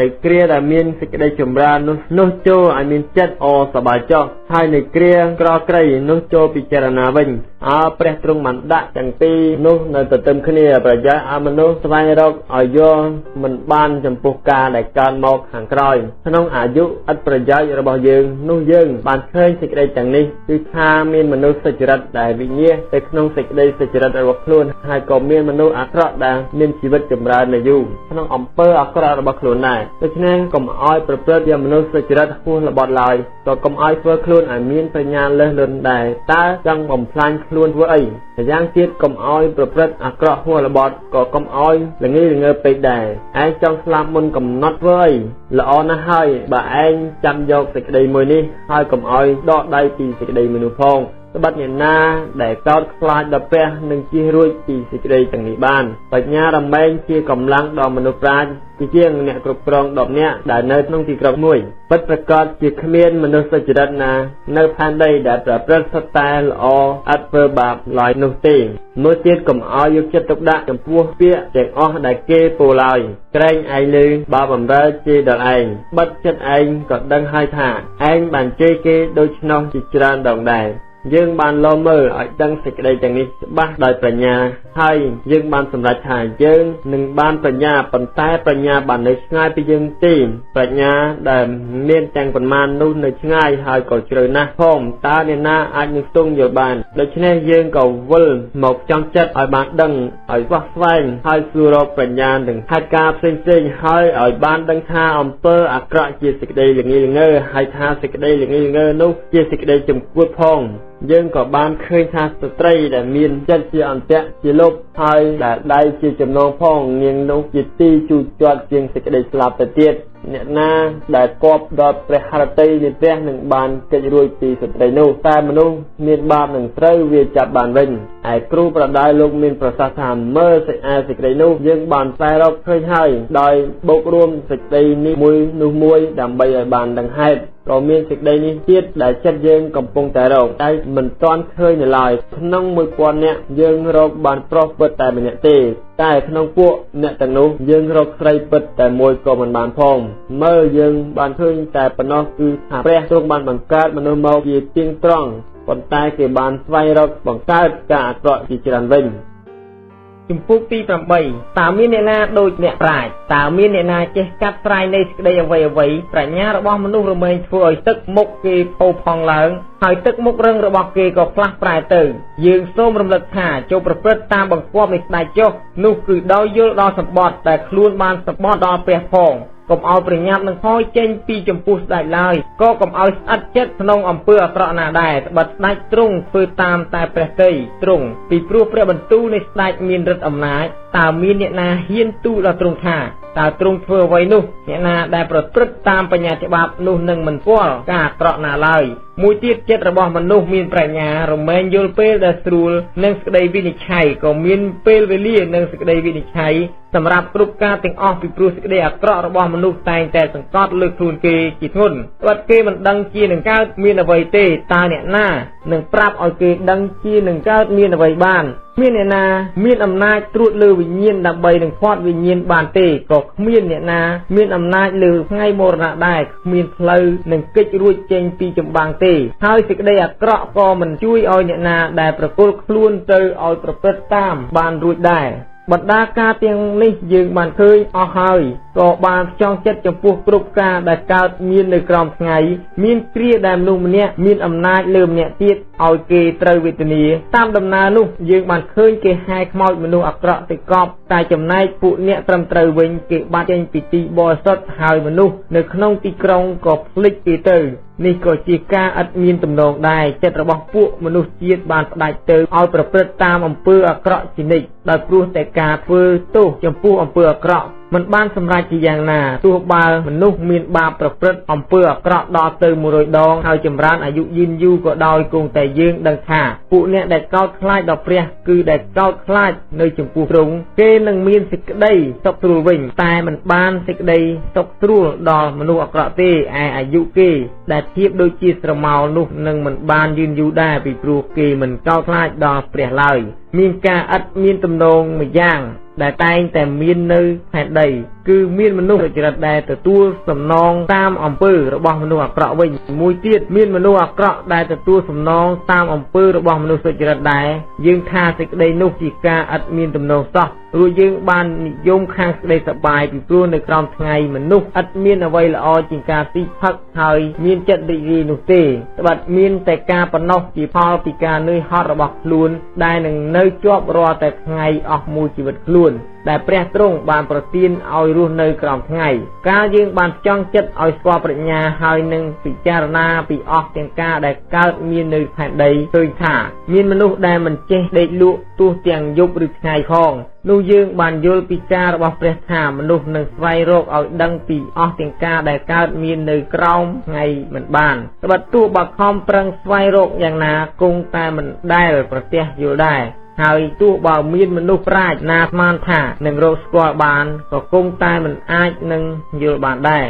នៅគ្រាដែលមានសេចក្តីចម្រើននោះចូលឲ្យមានចិត្តអសប្បាយចុះហើយនៅគ្រាក្រក្រៃនោះចូលពិចារណាវិញអើព្រះទ្រង់បានដាក់ទាំងពីរនោះនៅទន្ទឹមគ្នាប្រយ័ត្នឲ្យមនុស្សស្វែងរកឲ្យយល់មិនបានចំពោះការដែលកើតមកខាងក្រោយក្នុងអាយុឥតប្រយោជន៍របស់យើងនោះយើងបានឃើញសេចក្តីទាំងនេះគឺថាមានមនុស្សសុចរិតដែលវិញ្ញាសទៅក្នុងសេចក្តីសុចរិតរបស់ខ្លួនហើយក៏មានមនុស្សអាក្រក់ដែលមានជីវិតចម្រើននៅយូរក្នុងអំពើអាក្រក់របស់ខ្លួនដែរដូច្នេះកុំឲ្យប្រព្រឹត្តជាមនុស្សសុចរិតហួសល្បត់ឡើយក៏កុំឲ្យធ្វើខ្លួនឲ្យមានប្រាជ្ញាលើសលន់ដែរតើចង់បំផ្លាញខ្លួនធ្វើអីម្យ៉ាងទៀតកុំឲ្យប្រព្រឹត្តអាក្រក់ហួសល្បត់ក៏កុំឲ្យល្ងីល្ងើពេកដែរឯងចង់ស្លាប់មុនកំណត់ធ្វើអីល្អណាស់ហើយបើឯងចាំយកសេចក្តីមួយនេះហើយកុំឲ្យដកដៃពីសេចក្តីមួយនោះផងត្បិតអ្នកណាដែលកោតខ្លាចដល់ព្រះនឹងជៀសរួចពីសេចក្តីទាំងនេះបានបញ្ញារមែងជាកម្លាំងដល់មនុស្សប្រាជ្ញជាជាងអ្នកគ្រប់គ្រង10នាក់ដែលនៅក្នុងទីក្រុងមួយពិតប្រាកដជាគ្មានមនុស្សសុចរិតណានៅផែនដីដែលប្រព្រឹត្តសុទ្ធតែល្អឥតធ្វើបាបឡើយនោះទេមួយទៀតកុំឲ្យយកចិត្តទុកដាក់ចំពោះពាក្យទាំងអស់ដែលគេពោលឡើយក្រែងឯងឮបើបំរើជេរដល់ឯងបិទចិត្តឯងក៏ដឹងហើយថាឯងបានជេរគេដូច្នោះជាច្រើនដងដែរយើងបានលមើលឲ្យដឹងសេចក្តីទាំងនេះច្បាស់ដោយប្រាជ្ញាហើយយើងបានសម្រេចថាយើងនឹងបានប្រាជ្ញាប៉ុន្តែប្រាជ្ញាបាននៅឆ្ងាយពីយើងទេប្រាជ្ញាដែលមានទាំងប៉ុន្មាននោះនៅឆ្ងាយហើយក៏ជ្រៅណាស់ផងតើអ្នកណាអាចនឹងស្ទង់យល់បានដូច្នេះយើងក៏វិលមកចង់ចិត្តឲ្យបានដឹងឲ្យស្វះស្វែងហើយសួររកប្រាជ្ញានិងហេតុការណ៍ផ្សេងៗហើយឲ្យបានដឹងថាអំពើអាក្រក់ជាសេចក្តីល្ងីល្ងើហើយថាសេចក្តីល្ងីល្ងើនោះជាសេចក្តីចំគួតផងយើងក៏បានឃើញថាស្ត្រីដែលមានចិត្តជាអន្ទាក់ជាលោភហើយដែលដៃជាចំណងផងនាងនោះជាទីជូរចត់ជាងសេចក្តីស្លាប់ទៅទៀតអ្នកណាដែលគប់ដល់ព្រះហឫទ័យនៃព្រះនឹងបានគេចរួចពីស្ត្រីនោះតែមនុស្សមានបាបនឹងត្រូវវាចាប់បានវិញឯគ្រូប្រដៅលោកមានប្រសាសន៍ថាមើលសេចក្តីនោះយើងបានស្វែងរកឃើញហើយដោយបូករួមសេចក្តីនេះមួយនោះមួយដើម្បីឲ្យបានដឹងហេតុក៏មានសេចក្តីនេះទៀតដែលចិត្តយើងកំពុងតែរកតែមិនទាន់ឃើញនៅឡើយក្នុង1000នាក់យើងរកបានប្រុសពិតតែម្នាក់ទេតែក្នុងពួកអ្នកទាំងនោះយើងរកស្រីពិតតែមួយក៏មិនបានផងមើលយើងបានឃើញតែប៉ុណ្ណោះគឺថាព្រះទ្រង់បានបង្កើតមនុស្សមកជាទៀងត្រង់ប៉ុន្តែគេបានស្វែងរកបង្កើតការអាក្រក់ជាច្រើនវិញ។ ជំពូកទី8តើមានអ្នកណាដូចអ្នកប្រាជ្ញតើមានអ្នកណាចេះកាត់ស្រាយនៃសេចក្តីអ្វីអ្វីប្រាជ្ញារបស់មនុស្សរមែងធ្វើឲ្យទឹកមុខគេផូរផង់ឡើងហើយទឹកមុខរឹងរបស់គេក៏ផ្លាស់ប្រែទៅយើងសូមរំលឹកថាចូលប្រព្រឹត្តតាមបង្គាប់នៃស្ដេចចុះនោះគឺដោយយល់ដល់សម្បត្តិដែលខ្លួនបានសម្បត្តិដល់ព្រះផងកុំឲ្យប្រញាប់នឹងថយចេញពីចំពោះស្ដេចឡើយក៏កុំឲ្យស្អិតចិត្តក្នុងអំពើអាក្រក់ណាដែរត្បិតស្ដេចទ្រង់ធ្វើតាមតែព្រះទ័យទ្រង់ពីព្រោះព្រះបន្ទូលនៃស្ដេចមានឫទ្ធិអំណាចតើមានអ្នកណាហ៊ានទូលដល់ទ្រង់ថាតើទ្រង់ធ្វើអ្វីនោះអ្នកណាដែលប្រព្រឹត្តតាមបញ្ញត្តិច្បាប់នោះនឹងមិនគាល់ការអាក្រក់ណាឡើយមួយទៀតចិត្តរបស់មនុស្សមានប្រាជ្ញារមែងយល់ពេលដែលស្រួលនិងសេចក្តីវិនិច្ឆ័យក៏មានពេលវេលានិងសេចក្តីវិនិច្ឆ័យសម្រាប់គ្រប់ការទាំងអស់ពីព្រោះសេចក្តីអាក្រក់របស់មនុស្សតែងតែសង្កត់លើខ្លួនគេជាធ្ងន់ត្បិតគេមិនដឹងជានឹងកើតមានអ្វីទេតើអ្នកណានឹងប្រាប់ឲ្យគេដឹងជានឹងកើតមានអ្វីបានគ្មានអ្នកណាមានអំណាចត្រួតលើវិញ្ញាណដើម្បីនឹងធាត់វិញ្ញាណបានទេក៏គ្មានអ្នកណាមានអំណាចលើថ្ងៃមរណៈដែរគ្មានផ្លូវនឹងគេចរួចចេញពីចម្បាំងទេហើយសេចក្តីអាក្រក់ក៏មិនជួយឲ្យអ្នកណាដែលប្រគល់ខ្លួនទៅឲ្យប្រព្រឹត្តតាមបានរួចដែរបណ្ដាការទាំងនេះយើងបានឃើញអស់ហើយក៏បានផ្ចង់ចិត្តចំពោះគ្រប់ការដែលកើតមាននៅក្រោមថ្ងៃមានគ្រាដែលមនុស្សម្នាក់មានអំណាចលើម្នាក់ទៀតឲ្យគេត្រូវវេទនាតាមដំណើរនោះយើងបានឃើញគេហែខ្មោចមនុស្សអាក្រក់ទៅកប់តែចំណែកពួកអ្នកត្រឹមត្រូវវិញគេបាត់ចេញពីទីបរិសុទ្ធហើយមនុស្សនៅក្នុងទីក្រុងក៏ភ្លេចគេទៅនេះក៏ជាការឥតមានទំនងដែរចិត្តរបស់ពួកមនុស្សជាតិបានផ្ដាច់ទៅឲ្យប្រព្រឹត្តតាមអំពើអាក្រក់ជានិច្ចដោយព្រោះតែការធ្វើទោសចំពោះអំពើអាក្រក់មិនបានសម្រេចជាយ៉ាងណាទោះបើមនុស្សមានបាបប្រព្រឹត្តអំពើអាក្រក់ដល់ទៅ100ដងហើយចម្រើនអាយុយឺនយូរក៏ដោយគង់តែយើងដឹងថាពួកអ្នកដែលកោតខ្លាចដល់ព្រះគឺដែលកោតខ្លាចនៅចំពោះទ្រង់គេនឹងមានសេចក្តីសុខស្រួលវិញតែមិនបានសេចក្តីសុខស្រួលដល់មនុស្សអាក្រក់ទេឯអាយុគេដែលធៀបដូចជាស្រមោលនោះនឹងមិនបានយឺនយូរដែរពីព្រោះគេមិនកោតខ្លាចដល់ព្រះឡើយមានការឥតមានទំនងម្យ៉ាងដែលតែងតែមាននៅផែនដីគឺមានមនុស្សសុចរិតដែលទទួលសំណងតាមអំពើរបស់មនុស្សអាក្រក់វិញមួយទៀតមានមនុស្សអាក្រក់ដែលទទួលសំណងតាមអំពើរបស់មនុស្សសុចរិតដែរយើងថាសេចក្តីនោះជាការឥតមានទំនងសោះរួចយើងបាននិយមខាងសេចក្តីសប្បាយពីព្រោះនៅក្រោមថ្ងៃមនុស្សឥតមានអ្វីល្អជាងការស៊ីផឹកហើយមានចិត្តរីករាយនោះទេត្បិតមានតែការប៉ុណ្ណោះជាផលពីការនឿយហត់របស់ខ្លួនដែលនឹងនៅជាប់រាល់តែថ្ងៃអស់មួយជីវិតខ្លួនដែលព្រះទ្រង់បានប្រទានឲ្យរស់នៅក្រោមថ្ងៃកាលយើងបានចង់ចិត្តឲ្យស្គាល់ប្រាជ្ញាហើយនឹងពិចារណាពីអស់ទាំងការដែលកើតមាននៅផែនដីឃើញថាមានមនុស្សដែលមិនចេះដេកលក់ទោះទាំងយប់ឬថ្ងៃផងនោះយើងបានយល់ពីការរបស់ព្រះថាមនុស្សនឹងស្វែងរកឲ្យដឹងពីអស់ទាំងការដែលកើតមាននៅក្រោមថ្ងៃមិនបានត្បិតទោះបើខំប្រឹងស្វែងរកយ៉ាងណាគង់តែមិនដែលប្រទះយល់ដែរហើយទោះបើមានមនុស្សប្រាជ្ញណាស្មានថានឹងរកស្គាល់បានក៏គង់តែមិនអាចនឹងយល់បានដែរ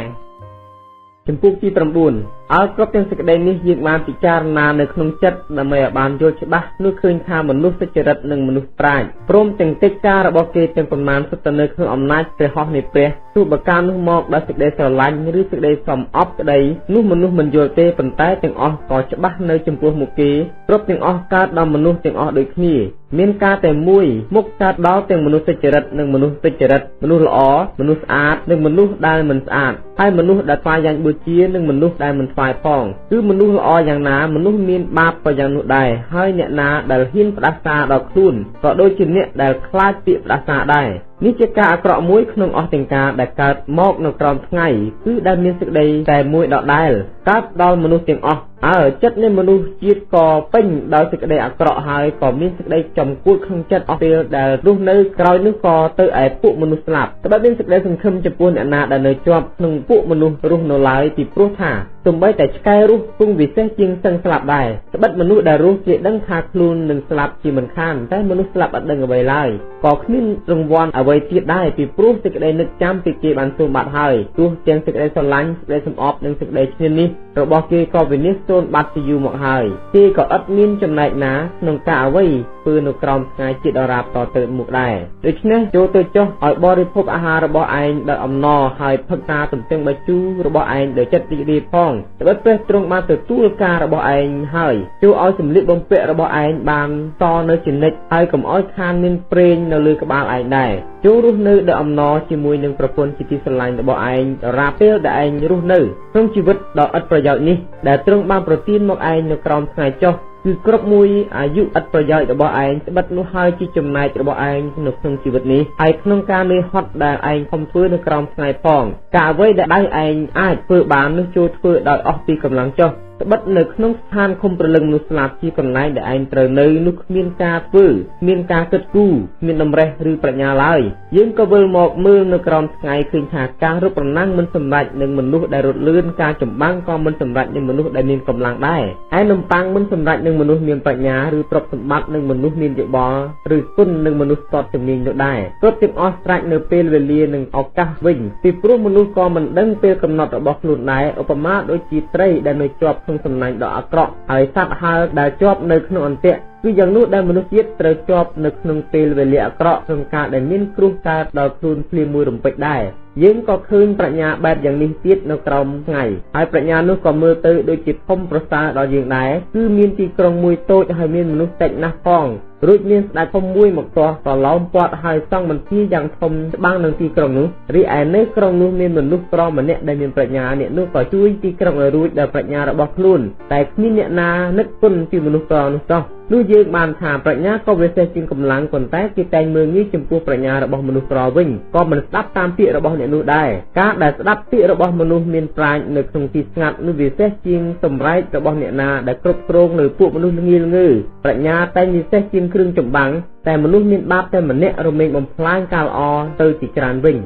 ចំពោះទី9អើគ្រប់ទាំងសេចក្តីនេះយើងបានពិចារណានៅក្នុងចិត្តដើម្បីឲ្យបានយល់ច្បាស់នោះឃើញថាមនុស្សសុចរិតនិងមនុស្សប្រាជ្ញព្រមទាំងកិច្ចការរបស់គេទាំងប៉ុន្មានសុទ្ធតែនៅក្នុងអំណាចព្រះហស្ថនៃព្រះទោះបើការនោះមកដោយសេចក្តីស្រឡាញ់ឬសេចក្តីសំអប់ក្តីនោះមនុស្សមិនយល់ទេប៉ុន្តែទាំងអស់ក៏ច្បាស់នៅចំពោះមុខគេគ្រប់ទាំងអស់កើតដល់មនុស្សទាំងអស់ដូចគ្នាមានការតែមួយមុខកើតដល់ទាំងមនុស្សសុចរិតនិងមនុស្សទុច្ចរិតមនុស្សល្អមនុស្សស្អាតនិងមនុស្សដែលមិនស្អាតហើយមនុស្សដែលថ្វាយយ៉ាងបូជានិងមនុស្សដែលមិនថ្វាយផងគឺមនុស្សល្អយ៉ាងណាមនុស្សមានបាបក៏យ៉ាងនោះដែរហើយអ្នកណាដែលហ៊ានផ្ដាសាដល់ខ្លួនក៏ដូចជាអ្នកដែលខ្លាចពាក្យផ្ដាសាដែរនេះជាការអាក្រក់មួយក្នុងអស់ទាំងការដែលកើតមកនៅក្រោមថ្ងៃគឺដែលមានសេចក្តីតែមួយដដែលកើតដល់មនុស្សទាំងអស់អើចិត្តនៃមនុស្សជាតិក៏ពេញដោយសេចក្តីអាក្រក់ហើយក៏មានសេចក្តីចំគួតក្នុងចិត្តអស់ពេលដែលរស់នៅក្រោយនោះក៏ទៅឯពួកមនុស្សស្លាប់ត្បិតមានសេចក្តីសង្ឃឹមចំពោះអ្នកណាដែលនៅជាប់ក្នុងពួកមនុស្សរស់នៅឡើយពីព្រោះថាសូម្បីតែឆ្កែរស់គង់វិសេសជាងសឹងស្លាប់ដែរត្បិតមនុស្សដែលរស់គេដឹងថាខ្លួននឹងស្លាប់ជាមិនខានតែមនុស្សស្លាប់អត់ដឹងអ្វីឡើយក៏គ្មានរង្វាន់អ្វីទៀតដែរពីព្រោះសេចក្តីនឹកចាំពីគេបានសូមបាត់ហើយទោះទាំងសេចក្តីស្រឡាញ់សេចក្តីសំអប់និងសេចក្តីឈ្នានីសរបស់គេក៏វិនាស សូន្យបាត់ជាយូរមកហើយគេក៏ឥតមានចំណែកណាក្នុងការអ្វីធ្វើនៅក្រោមថ្ងៃជាដរាបតទៅមុខដែរដូច្នេះចូលទៅចុះឲ្យបរិភោគអាហាររបស់ឯងដោយអំណរហើយផឹកការទន្ទឹងបាយជូររបស់ឯងដោយចិត្តរីករាយផងត្បិតព្រះទ្រង់បានទទួលការរបស់ឯងហើយចូលឲ្យសម្លៀកបំពាក់របស់ឯងបានតនៅជានិច្ចហើយកុំឲ្យខានមានប្រេងនៅលើក្បាលឯងដែរចូលរស់នៅដោយអំណរជាមួយនឹងប្រពន្ធជាទីស្រឡាញ់របស់ឯងដរាបពេលដែលឯងរស់នៅក្នុងជីវិតដ៏ឥតប្រយោជន៍នេះដែលទ្រង់បានប្រទានមកឯងនៅក្រោមថ្ងៃចុះគឺគ្រប់មួយអាយុឥតប្រយោជន៍របស់ឯងត្បិតនោះហើយជាចំណែករបស់ឯងនៅក្នុងជីវិតនេះហើយក្នុងការនឿយហត់ដែលឯងខំធ្វើនៅក្រោមថ្ងៃផងការអ្វីដែលដៃឯងអាចធ្វើបាននោះចូលធ្វើដោយអស់ពីកម្លាំងចុះត្បិតនៅក្នុងស្ថានឃុំព្រលឹងមនុស្សស្លាប់ជាកន្លែងដែលឯងត្រូវនៅនោះគ្មានការធ្វើគ្មានការគិតគូរគ្មានតម្រេះឬប្រាជ្ញាឡើយយើងក៏វិលមកមើលនៅក្រោមថ្ងៃឃើញថាការរត់ប្រណាំងមិនសម្រេចនឹងមនុស្សដែលរត់លឿនការចម្បាំងក៏មិនសម្រេចនឹងមនុស្សដែលមានកម្លាំងដែរឯនំប៉័ងមិនសម្រេចនឹងមនុស្សមានប្រាជ្ញាឬទ្រព្យសម្បត្តិនឹងមនុស្សមានយោបល់ឬគុណនឹងមនុស្សស្ទាត់ជំនាញនោះដែរគ្រប់ទាំងអស់ស្រេចនៅពេលវេលានិងឱកាសវិញពីព្រោះមនុស្សក៏មិនដឹងពេលកំណត់របស់ខ្លួនដែរឧបមាដូចជាត្រីដែលនៅជាប់ក្នុងសំណាញ់ដ៏អាក្រក់ហើយសត្វហើរដែលជាប់នៅក្នុងអន្ទាក់គឺយ៉ាងនោះដែលមនុស្សជាតិត្រូវជាប់នៅក្នុងពេលវេលាអាក្រក់ក្នុងការដែលមានគ្រោះកើតដល់ខ្លួនភ្លាមមួយរំពេចដែរយើងក៏ឃើញប្រាជ្ញាបែបយ៉ាងនេះទៀតនៅក្រោមថ្ងៃហើយប្រាជ្ញានោះក៏មើលទៅដូចជាធំប្រសើរដល់យើងដែរគឺមានទីក្រុងមួយតូចហើយមានមនុស្សតិចណាស់ផងរួចមានស្ដេចធំមួយមកទាស់ក៏ឡោមព័ទ្ធហើយសង់បន្ទាយយ៉ាងធំច្បាំងនឹងទីក្រុងនោះរីឯនៅក្រុងនោះមានមនុស្សក្រម្នាក់ដែលមានប្រាជ្ញាអ្នកនោះក៏ជួយទីក្រុងឲ្យរួចដោយប្រាជ្ញារបស់ខ្លួនតែគ្មានអ្នកណានឹកគុណពីមនុស្សក្រនោះសោះនោះយើងបានថាប្រាជ្ញាក៏វិសេសជាងកម្លាំងប៉ុន្តែគេតែងមើលងាយចំពោះប្រាជ្ញារបស់មនុស្សក្រវិញក៏មិនស្ដាប់តាមពាក្យរបស់អ្នកនោះដែរការដែលស្ដាប់ពាក្យរបស់មនុស្សមានប្រាជ្ញនៅក្នុងទីស្ងាត់នោះវិសេសជាងសម្រែករបស់អ្នកណាដែលគ្រប់គ្រងលើពួកមនុស្សល្ងាល្ងើប្រាជ្ញាតែងវិសេសជាងគ្រឿងចម្បាំងតែមនុស្សមានបាបតែម្នាក់រមែងបំផ្លាញការល្អទៅជាច្រើនវិញ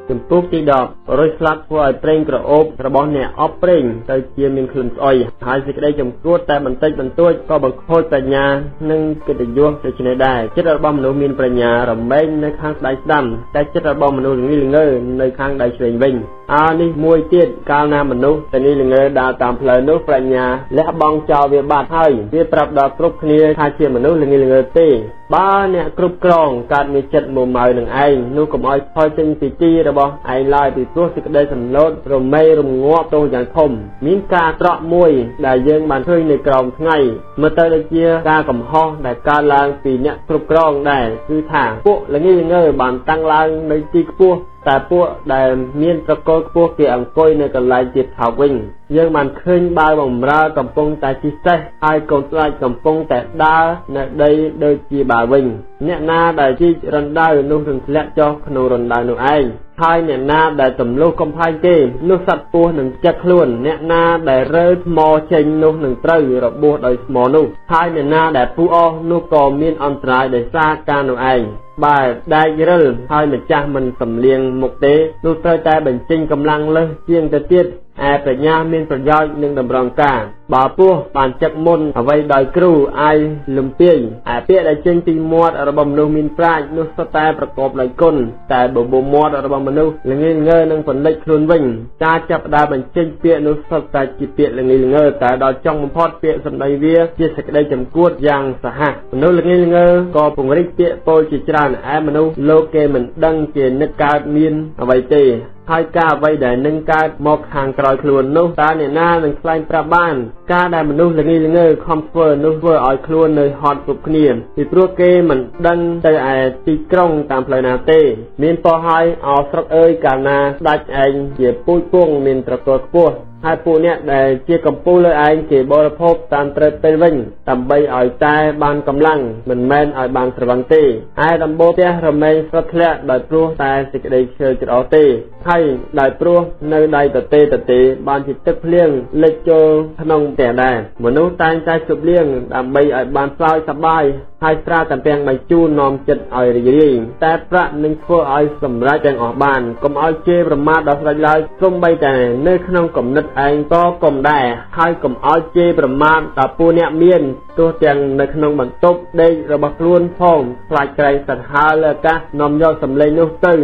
ចំពោះទី10រុយស្លាប់ធ្វើឲ្យប្រេងក្រអូបរបស់អ្នកអបប្រេងទៅជាមានក្លិនស្អុយហើយសេចក្តីចំគួតតែបន្តិចបន្តួចក៏បង្ខូចប្រាជ្ញានិងកិត្តិយសដូច្នេះដែរចិត្តរបស់មនុស្សមានប្រាជ្ញារមែងនៅខាងដៃស្ដាំតែចិត្តរបស់មនុស្សល្ងីល្ងើនៅខាងដៃឆ្វេងវិញអើនេះមួយទៀតកាលណាមនុស្សតែនេះល្ងើដើរតាមផ្លូវនោះប្រាជ្ញាលះបង់ចោលវាបាត់ហើយវាប្រាប់ដល់គ្រប់គ្នាថាជាមនុស្សល្ងីល្ងើទេបើអ្នកគ្រប់គ្រងកើតមានចិត្តមួម៉ៅនឹងឯងនោះកុំឲ្យថយចេញពីទីរបស់ឯងឡើយពីព្រោះសេចក្តីសម្លូតរមែងរងាប់ទោសយ៉ាងធំមានការត្រក់មួយដែលយើងបានឃើញនៅក្រោមថ្ងៃមើលទៅដូចជាការកំហុសដែលកើតឡើងពីអ្នកគ្រប់គ្រងដែរគឺថាពួកល្ងីល្ងើបានតាំងឡើងនៅទីខ្ពស់តែពួកដែលមានត្រកូលខ្ពស់គេអង្គុយនៅកន្លែងទៀតថោកវិញយើងបានឃើញបាវបំរើកំពុងតែជិះសេះហើយកូនស្ដេចកំពុងតែដើរនៅដីដូចជាបាវវិញអ្នកណាដែលជីករណ្ដៅនោះនឹងធ្លាក់ចុះក្នុងរណ្ដៅនោះឯងហើយអ្នកណាដែលទម្លុះកំផែងគេនោះសត្វពស់នឹងចឹកខ្លួនអ្នកណាដែលរើថ្មចេញនោះនឹងត្រូវរបួសដោយថ្មនោះហើយអ្នកណាដែលពុះអស់នោះក៏មានអន្តរាយដោយសារការនោះឯងបើដែករិលហើយម្ចាស់មិនសំលៀងមុខទេនោះត្រូវតែបញ្ចេញកម្លាំងលើសជាងទៅទៀតឯប្រាជ្ញាមានប្រយោជន៍នឹងតម្រង់ការបើពស់បានចឹកមុនអ្វីដោយគ្រូអាយលំពាយឯពាក្យដែលចេញពីមាត់របស់មនុស្សមានប្រាជ្ញនោះសុទ្ធតែប្រកបដោយគុណតែបបោមាត់របស់មនុស្សល្ងីល្ងើនឹងផលិតខ្លួនវិញការចាប់ផ្ដើមបញ្ចេញពាក្យនោះសុទ្ធតែជាពាក្យល្ងីល្ងើតែដល់ចុងបំផុតពាក្យសម្ដីវាជាសេចក្តីចំគួតយ៉ាងសាហាវមនុស្សល្ងីល្ងើក៏ពង្រីកពាក្យពោលជាច្រើនឯមនុស្សលោកគេមិនដឹងជានឹកកើតមានអ្វីទេហើយការអ្វីដែលនឹងកើតមកខាងក្រោយខ្លួននោះតើអ្នកណានឹងថ្លែងប្រាប់បានការដែលមនុស្សល្ងីល្ងើខំធ្វើនោះធ្វើឲ្យខ្លួននៅហត់គ្រប់គ្នាពីព្រោះគេមិនដឹងទៅឯទីក្រុងតាមផ្លូវណាទេមានពោហើយអោស្រុកអើយកាលណាស្ដេចឯងជាពូជពងមានត្រកូលខ្ពស់ហើយពួកអ្នកដែលជាកំពូលលើឯងគេបរិភោគតាមត្រូវពេលវិញដើម្បីឲ្យតែបានកម្លាំងមិនមែនឲ្យបានស្រវឹងទេឯដំបូលផ្ទះរមែងស្រុតធ្លាក់ដោយព្រោះតែសេចក្តីខ្ជិលច្រអូសទេហើយដោយព្រោះនៅដៃទទេទទេបានជាទឹកភ្លៀងលិចចូលក្នុងផ្ទះដែរមនុស្សតែងតែជប់លៀងដើម្បីឲ្យបានសើចសប្បាយហើយស្រាតាំពាំងបាយជូរនាំចិត្តឲ្យរីករាយតែប្រាក់នឹងធ្វើឲ្យសម្រេចទាំងអស់បានកុំឲ្យជេរប្រមាថដល់ស្ដេចឡើយសូម្បីតែនៅក្នុងគំនិតឯងក៏កុំដែរហើយកុំឲ្យជេរប្រមាថដល់ពួកអ្នកមានទោះទាំងនៅក្នុងបន្ទប់ដេករបស់ខ្លួនផងខ្លាចក្រែងសត្វហើរលើអាកាសនាំយកសម្លេងនោះទៅ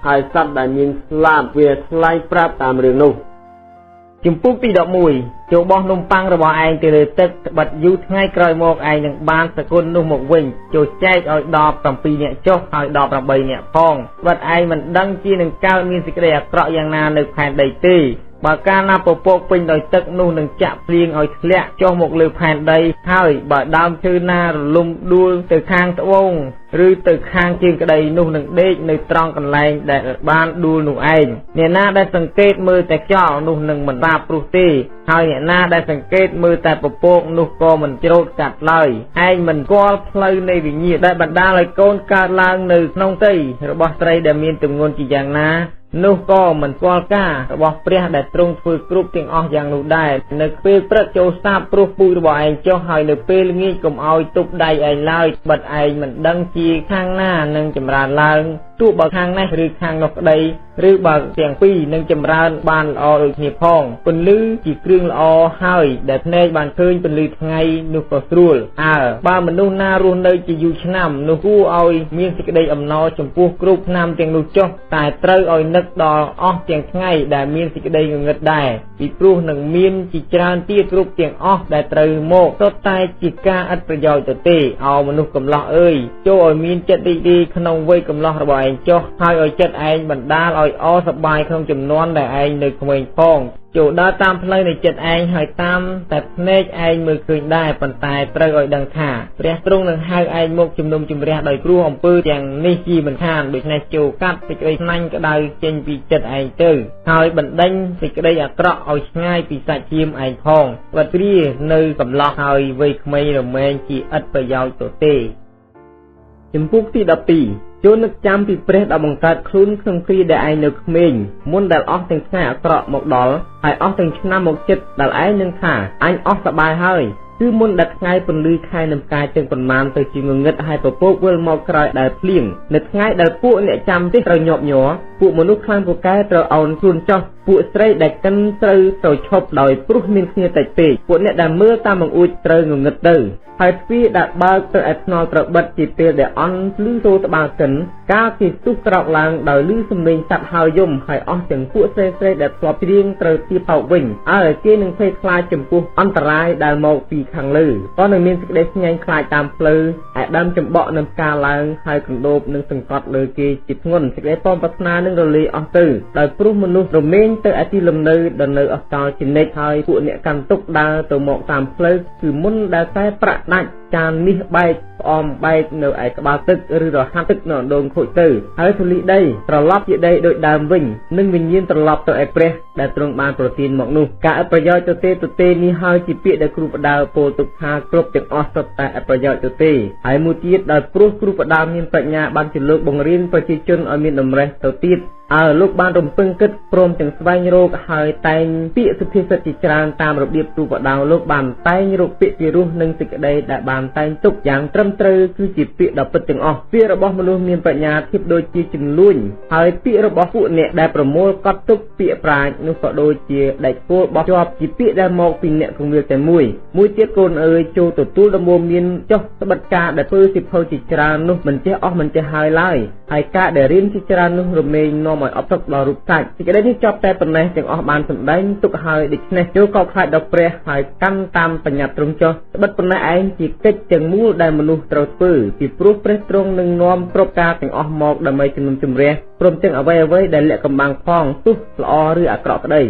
ហើយសត្វដែលមានស្លាបវាថ្លែងប្រាប់តាមរឿងនោះ។ ជំពូកទី11ចូលបោះនំប៉័ងរបស់ឯងទៅលើទឹកត្បិតយូរថ្ងៃក្រោយមកឯងនឹងបានសគុណនោះមកវិញចូលចែកឲ្យដល់7នាក់ចុះហើយដល់8នាក់ផងត្បិតឯងមិនដឹងជានឹងកើតមានសេចក្តីអាក្រក់យ៉ាងណានៅផែនដីទេបើកាលណាពពកពេញដោយទឹកនោះនឹងចាក់ភ្លៀងឲ្យធ្លាក់ចុះមកលើផែនដីហើយបើដើមឈើណារលំដួលទៅខាងត្បូងឬទៅខាងជើងក្តីនោះនឹងដេកនៅត្រង់កន្លែងដែលបានដួលនោះឯងអ្នកណាដែលសង្កេតមើលតែខ្យល់នោះនឹងមិនបាបព្រោះទេហើយអ្នកណាដែលសង្កេតមើលតែពពកនោះក៏មិនច្រូតកាត់ឡើយឯងមិនស្គាល់ផ្លូវនៃវិញ្ញាណដែលបណ្ដាលឲ្យកូនកើតឡើងនៅក្នុងផ្ទៃរបស់ស្រីដែលមានទម្ងន់ជាយ៉ាងណានោះក៏មិនស្គាល់ការរបស់ព្រះដែលទ្រង់ធ្វើគ្រប់ទាំងអស់យ៉ាងនោះដែរនៅពេលព្រឹកចូលសាបព្រោះពូជរបស់ឯងចុះហើយនៅពេលល្ងាចកុំឲ្យទប់ដៃឯងឡើយបិទឯងមិនដឹងជាខាងណានឹងចម្រើនឡើងទោះបើខាងនេះឬខាងនោះក្តីឬបើទាំងពីរនឹងចម្រើនបានល្អដូចគ្នាផងពន្លឺជាគ្រឿងល្អហើយដែលភ្នែកបានឃើញពន្លឺថ្ងៃនោះក៏ស្រួលអើបើមនុស្សណារស់នៅជាយូរឆ្នាំនោះគួរឲ្យមានសេចក្តីអំណរចំពោះគ្រប់ឆ្នាំទាំងនោះចុះតែត្រូវឲ្យនឹកដល់អស់ទាំងថ្ងៃដែលមានសេចក្តីងងឹតដែរពីព្រោះនឹងមានជាច្រើនទៀតគ្រប់ទាំងអស់ដែលត្រូវមកសុទ្ធតែជាការឥតប្រយោជន៍ទៅទេអោមនុស្សកំឡោះអើយចូលឲ្យមានចិត្តរីករាយក្នុងវ័យកំឡោះរបស់ឯងចុះហើយឲ្យចិត្តឯងបណ្ដាលឲ្យអសប្បាយក្នុងចំនួនដែលឯងនៅក្មេងផងចូលដើរតាមផ្លូវនៃចិត្តឯងហើយតាមតែភ្នែកឯងមើលឃើញដែរប៉ុន្តែត្រូវឲ្យដឹងថាព្រះទ្រង់នឹងហៅឯងមកជំនុំជម្រះដោយគ្រោះអំពើទាំងនេះជាមិនខានដូច្នេះចូលកាត់សេចក្តីខ្នាញ់ក្តៅចេញពីចិត្តឯងទៅហើយបណ្ដេញសេចក្តីអាក្រក់ឲ្យឆ្ងាយពីសាច់ឈាមឯងផងបើគ្រានៅកំឡោះហើយវ័យក្មេងរមែងជាឥតប្រយោជន៍ទៅទេជំពូកទី12ចូលនឹកចាំពីព្រះដ៏បង្កើតខ្លួនក្នុងគ្រាដែលឯងនៅក្មេងមុនដែលអស់ទាំងថ្ងៃអាក្រក់មកដល់ហើយអស់ទាំងឆ្នាំមកចិត្តដែលឯងនឹងថាអញអស់សប្បាយហើយគឺមុនដែលថ្ងៃពន្លឺខែនឹងផ្កាយទាំងប៉ុន្មានទៅជាងងឹតហើយពពកវិលមកក្រោយដែលភ្លៀងនៅថ្ងៃដែលពួកអ្នកចាំទេត្រូវញាប់ញ័រពួកមនុស្សខ្លាំងពូកែត្រូវអោនខ្លួនចុះពួកស្រីដែលកិនត្រូវឈប់ដោយព្រោះមានគ្នាតិចពេកពួកអ្នកដែលមើលតាមបង្អួចត្រូវងងឹតទៅហើយទ្វារដែលបើកទៅឯថ្នល់ត្រូវបិទជាពេលដែលអន់ឮសូរត្បាល់កិនកាលគេស្ទុះក្រោកឡើងដោយឮសំឡេងសត្វហើយំហើយអស់ទាំងពួកស្រីៗដែលធ្លាប់ច្រៀងត្រូវទាបថោកវិញហើយគេនឹងភ័យខ្លាចចំពោះអន្តរាយដែលមកពីខាងលើក៏នឹងមានសេចក្តីស្ញែងខ្លាចតាមផ្លូវឯដើមចំបក់នឹងផ្កាឡើងហើយកណ្ដូបនឹងសង្កត់លើគេជាធ្ងន់សេចក្តីប៉មប្រាថ្នានឹងរលាយអស់ទៅដោយព្រោះមនុស្សរមែងទៅឯទីលំនៅដែលនៅអស់កលជានិច្ចហើយពួកអ្នកកាន់ទុកដើរទៅមកតាមផ្លូវគឺមុនដែលតែប្រាក់ដាច់ចាននេះបែកផ្អមបែកនៅឯក្បាលទឹកឬរហាត់ទឹកនៅអណ្ដូងខូចទៅហើយធូលីដីត្រឡប់ជាដីដូចដើមវិញនិងវិញ្ញាណត្រឡប់ទៅឯព្រះដែលទ្រង់បានប្រទានមកនោះការឥតប្រយោជន៍ទៅទេនេះហើយជាពាក្យដែលគ្រូបដាវពោលទុកថាគ្រប់ទាំងអស់សុទ្ធតែឥតប្រយោជន៍ទៅទេហើយមួយទៀតដោយព្រោះគ្រូបដាវមានប្រាជ្ញាបានជាលោកបង្រៀនប្រជាជនឲ្យមានតម្រេះទៅទៀតអើលោកបានរំពឹងគិតព្រមទាំងស្វែងរកហើយតែងពាក្យសុភាសិតជាច្រើនតាមរបៀបគ្រូបដាវលោកបានតែងរកពាក្យពីរោះនិងសេចក្តីដែលបានតែងទុកយ៉ាងត្រឹមត្រូវគឺជាពាក្យដ៏ពិតទាំងអស់ពាក្យរបស់មនុស្សមានប្រាជ្ញាធៀបដូចជាជំនួញហើយពាក្យរបស់ពួកអ្នកដែលប្រមូលកត់ទុកពាក្យប្រាជ្ញនោះក៏ដូចជាដែកគោលបោះជាប់ជាពាក្យដែលមកពីអ្នកគង្វាលតែមួយមួយទៀតកូនអើយចូលទទួលដំបូន្មានចុះត្បិតការដែលធ្វើសិភៅជាច្រើននោះមិនចេះអស់មិនចេះហើយឡើយហើយការដែលរៀនជាច្រើននោះរមែងនាំឲ្យអបទុកដល់រូបសាច់សេចក្តីនេះចប់តែប៉ុណ្ណេះទាំងអស់បានសម្ដែងទុកហើយដូច្នេះចូលកោតខ្លាចដល់ព្រះហើយកាន់តាមបញ្ញត្តិទ្រង់ចុះត្បិតប៉ុណ្ណេះឯងជាកិច្ចទាំងមូលដែលមនុស្សត្រូវធ្វើពីព្រោះព្រះទ្រង់នឹងនាំគ្រប់ការទាំងអស់មកដើម្បីជំនុំជម្រះព្រមទាំងអ្វីៗដែលលាក់កំបាំងផងទោះល្អឬអាក្រក់ក្តី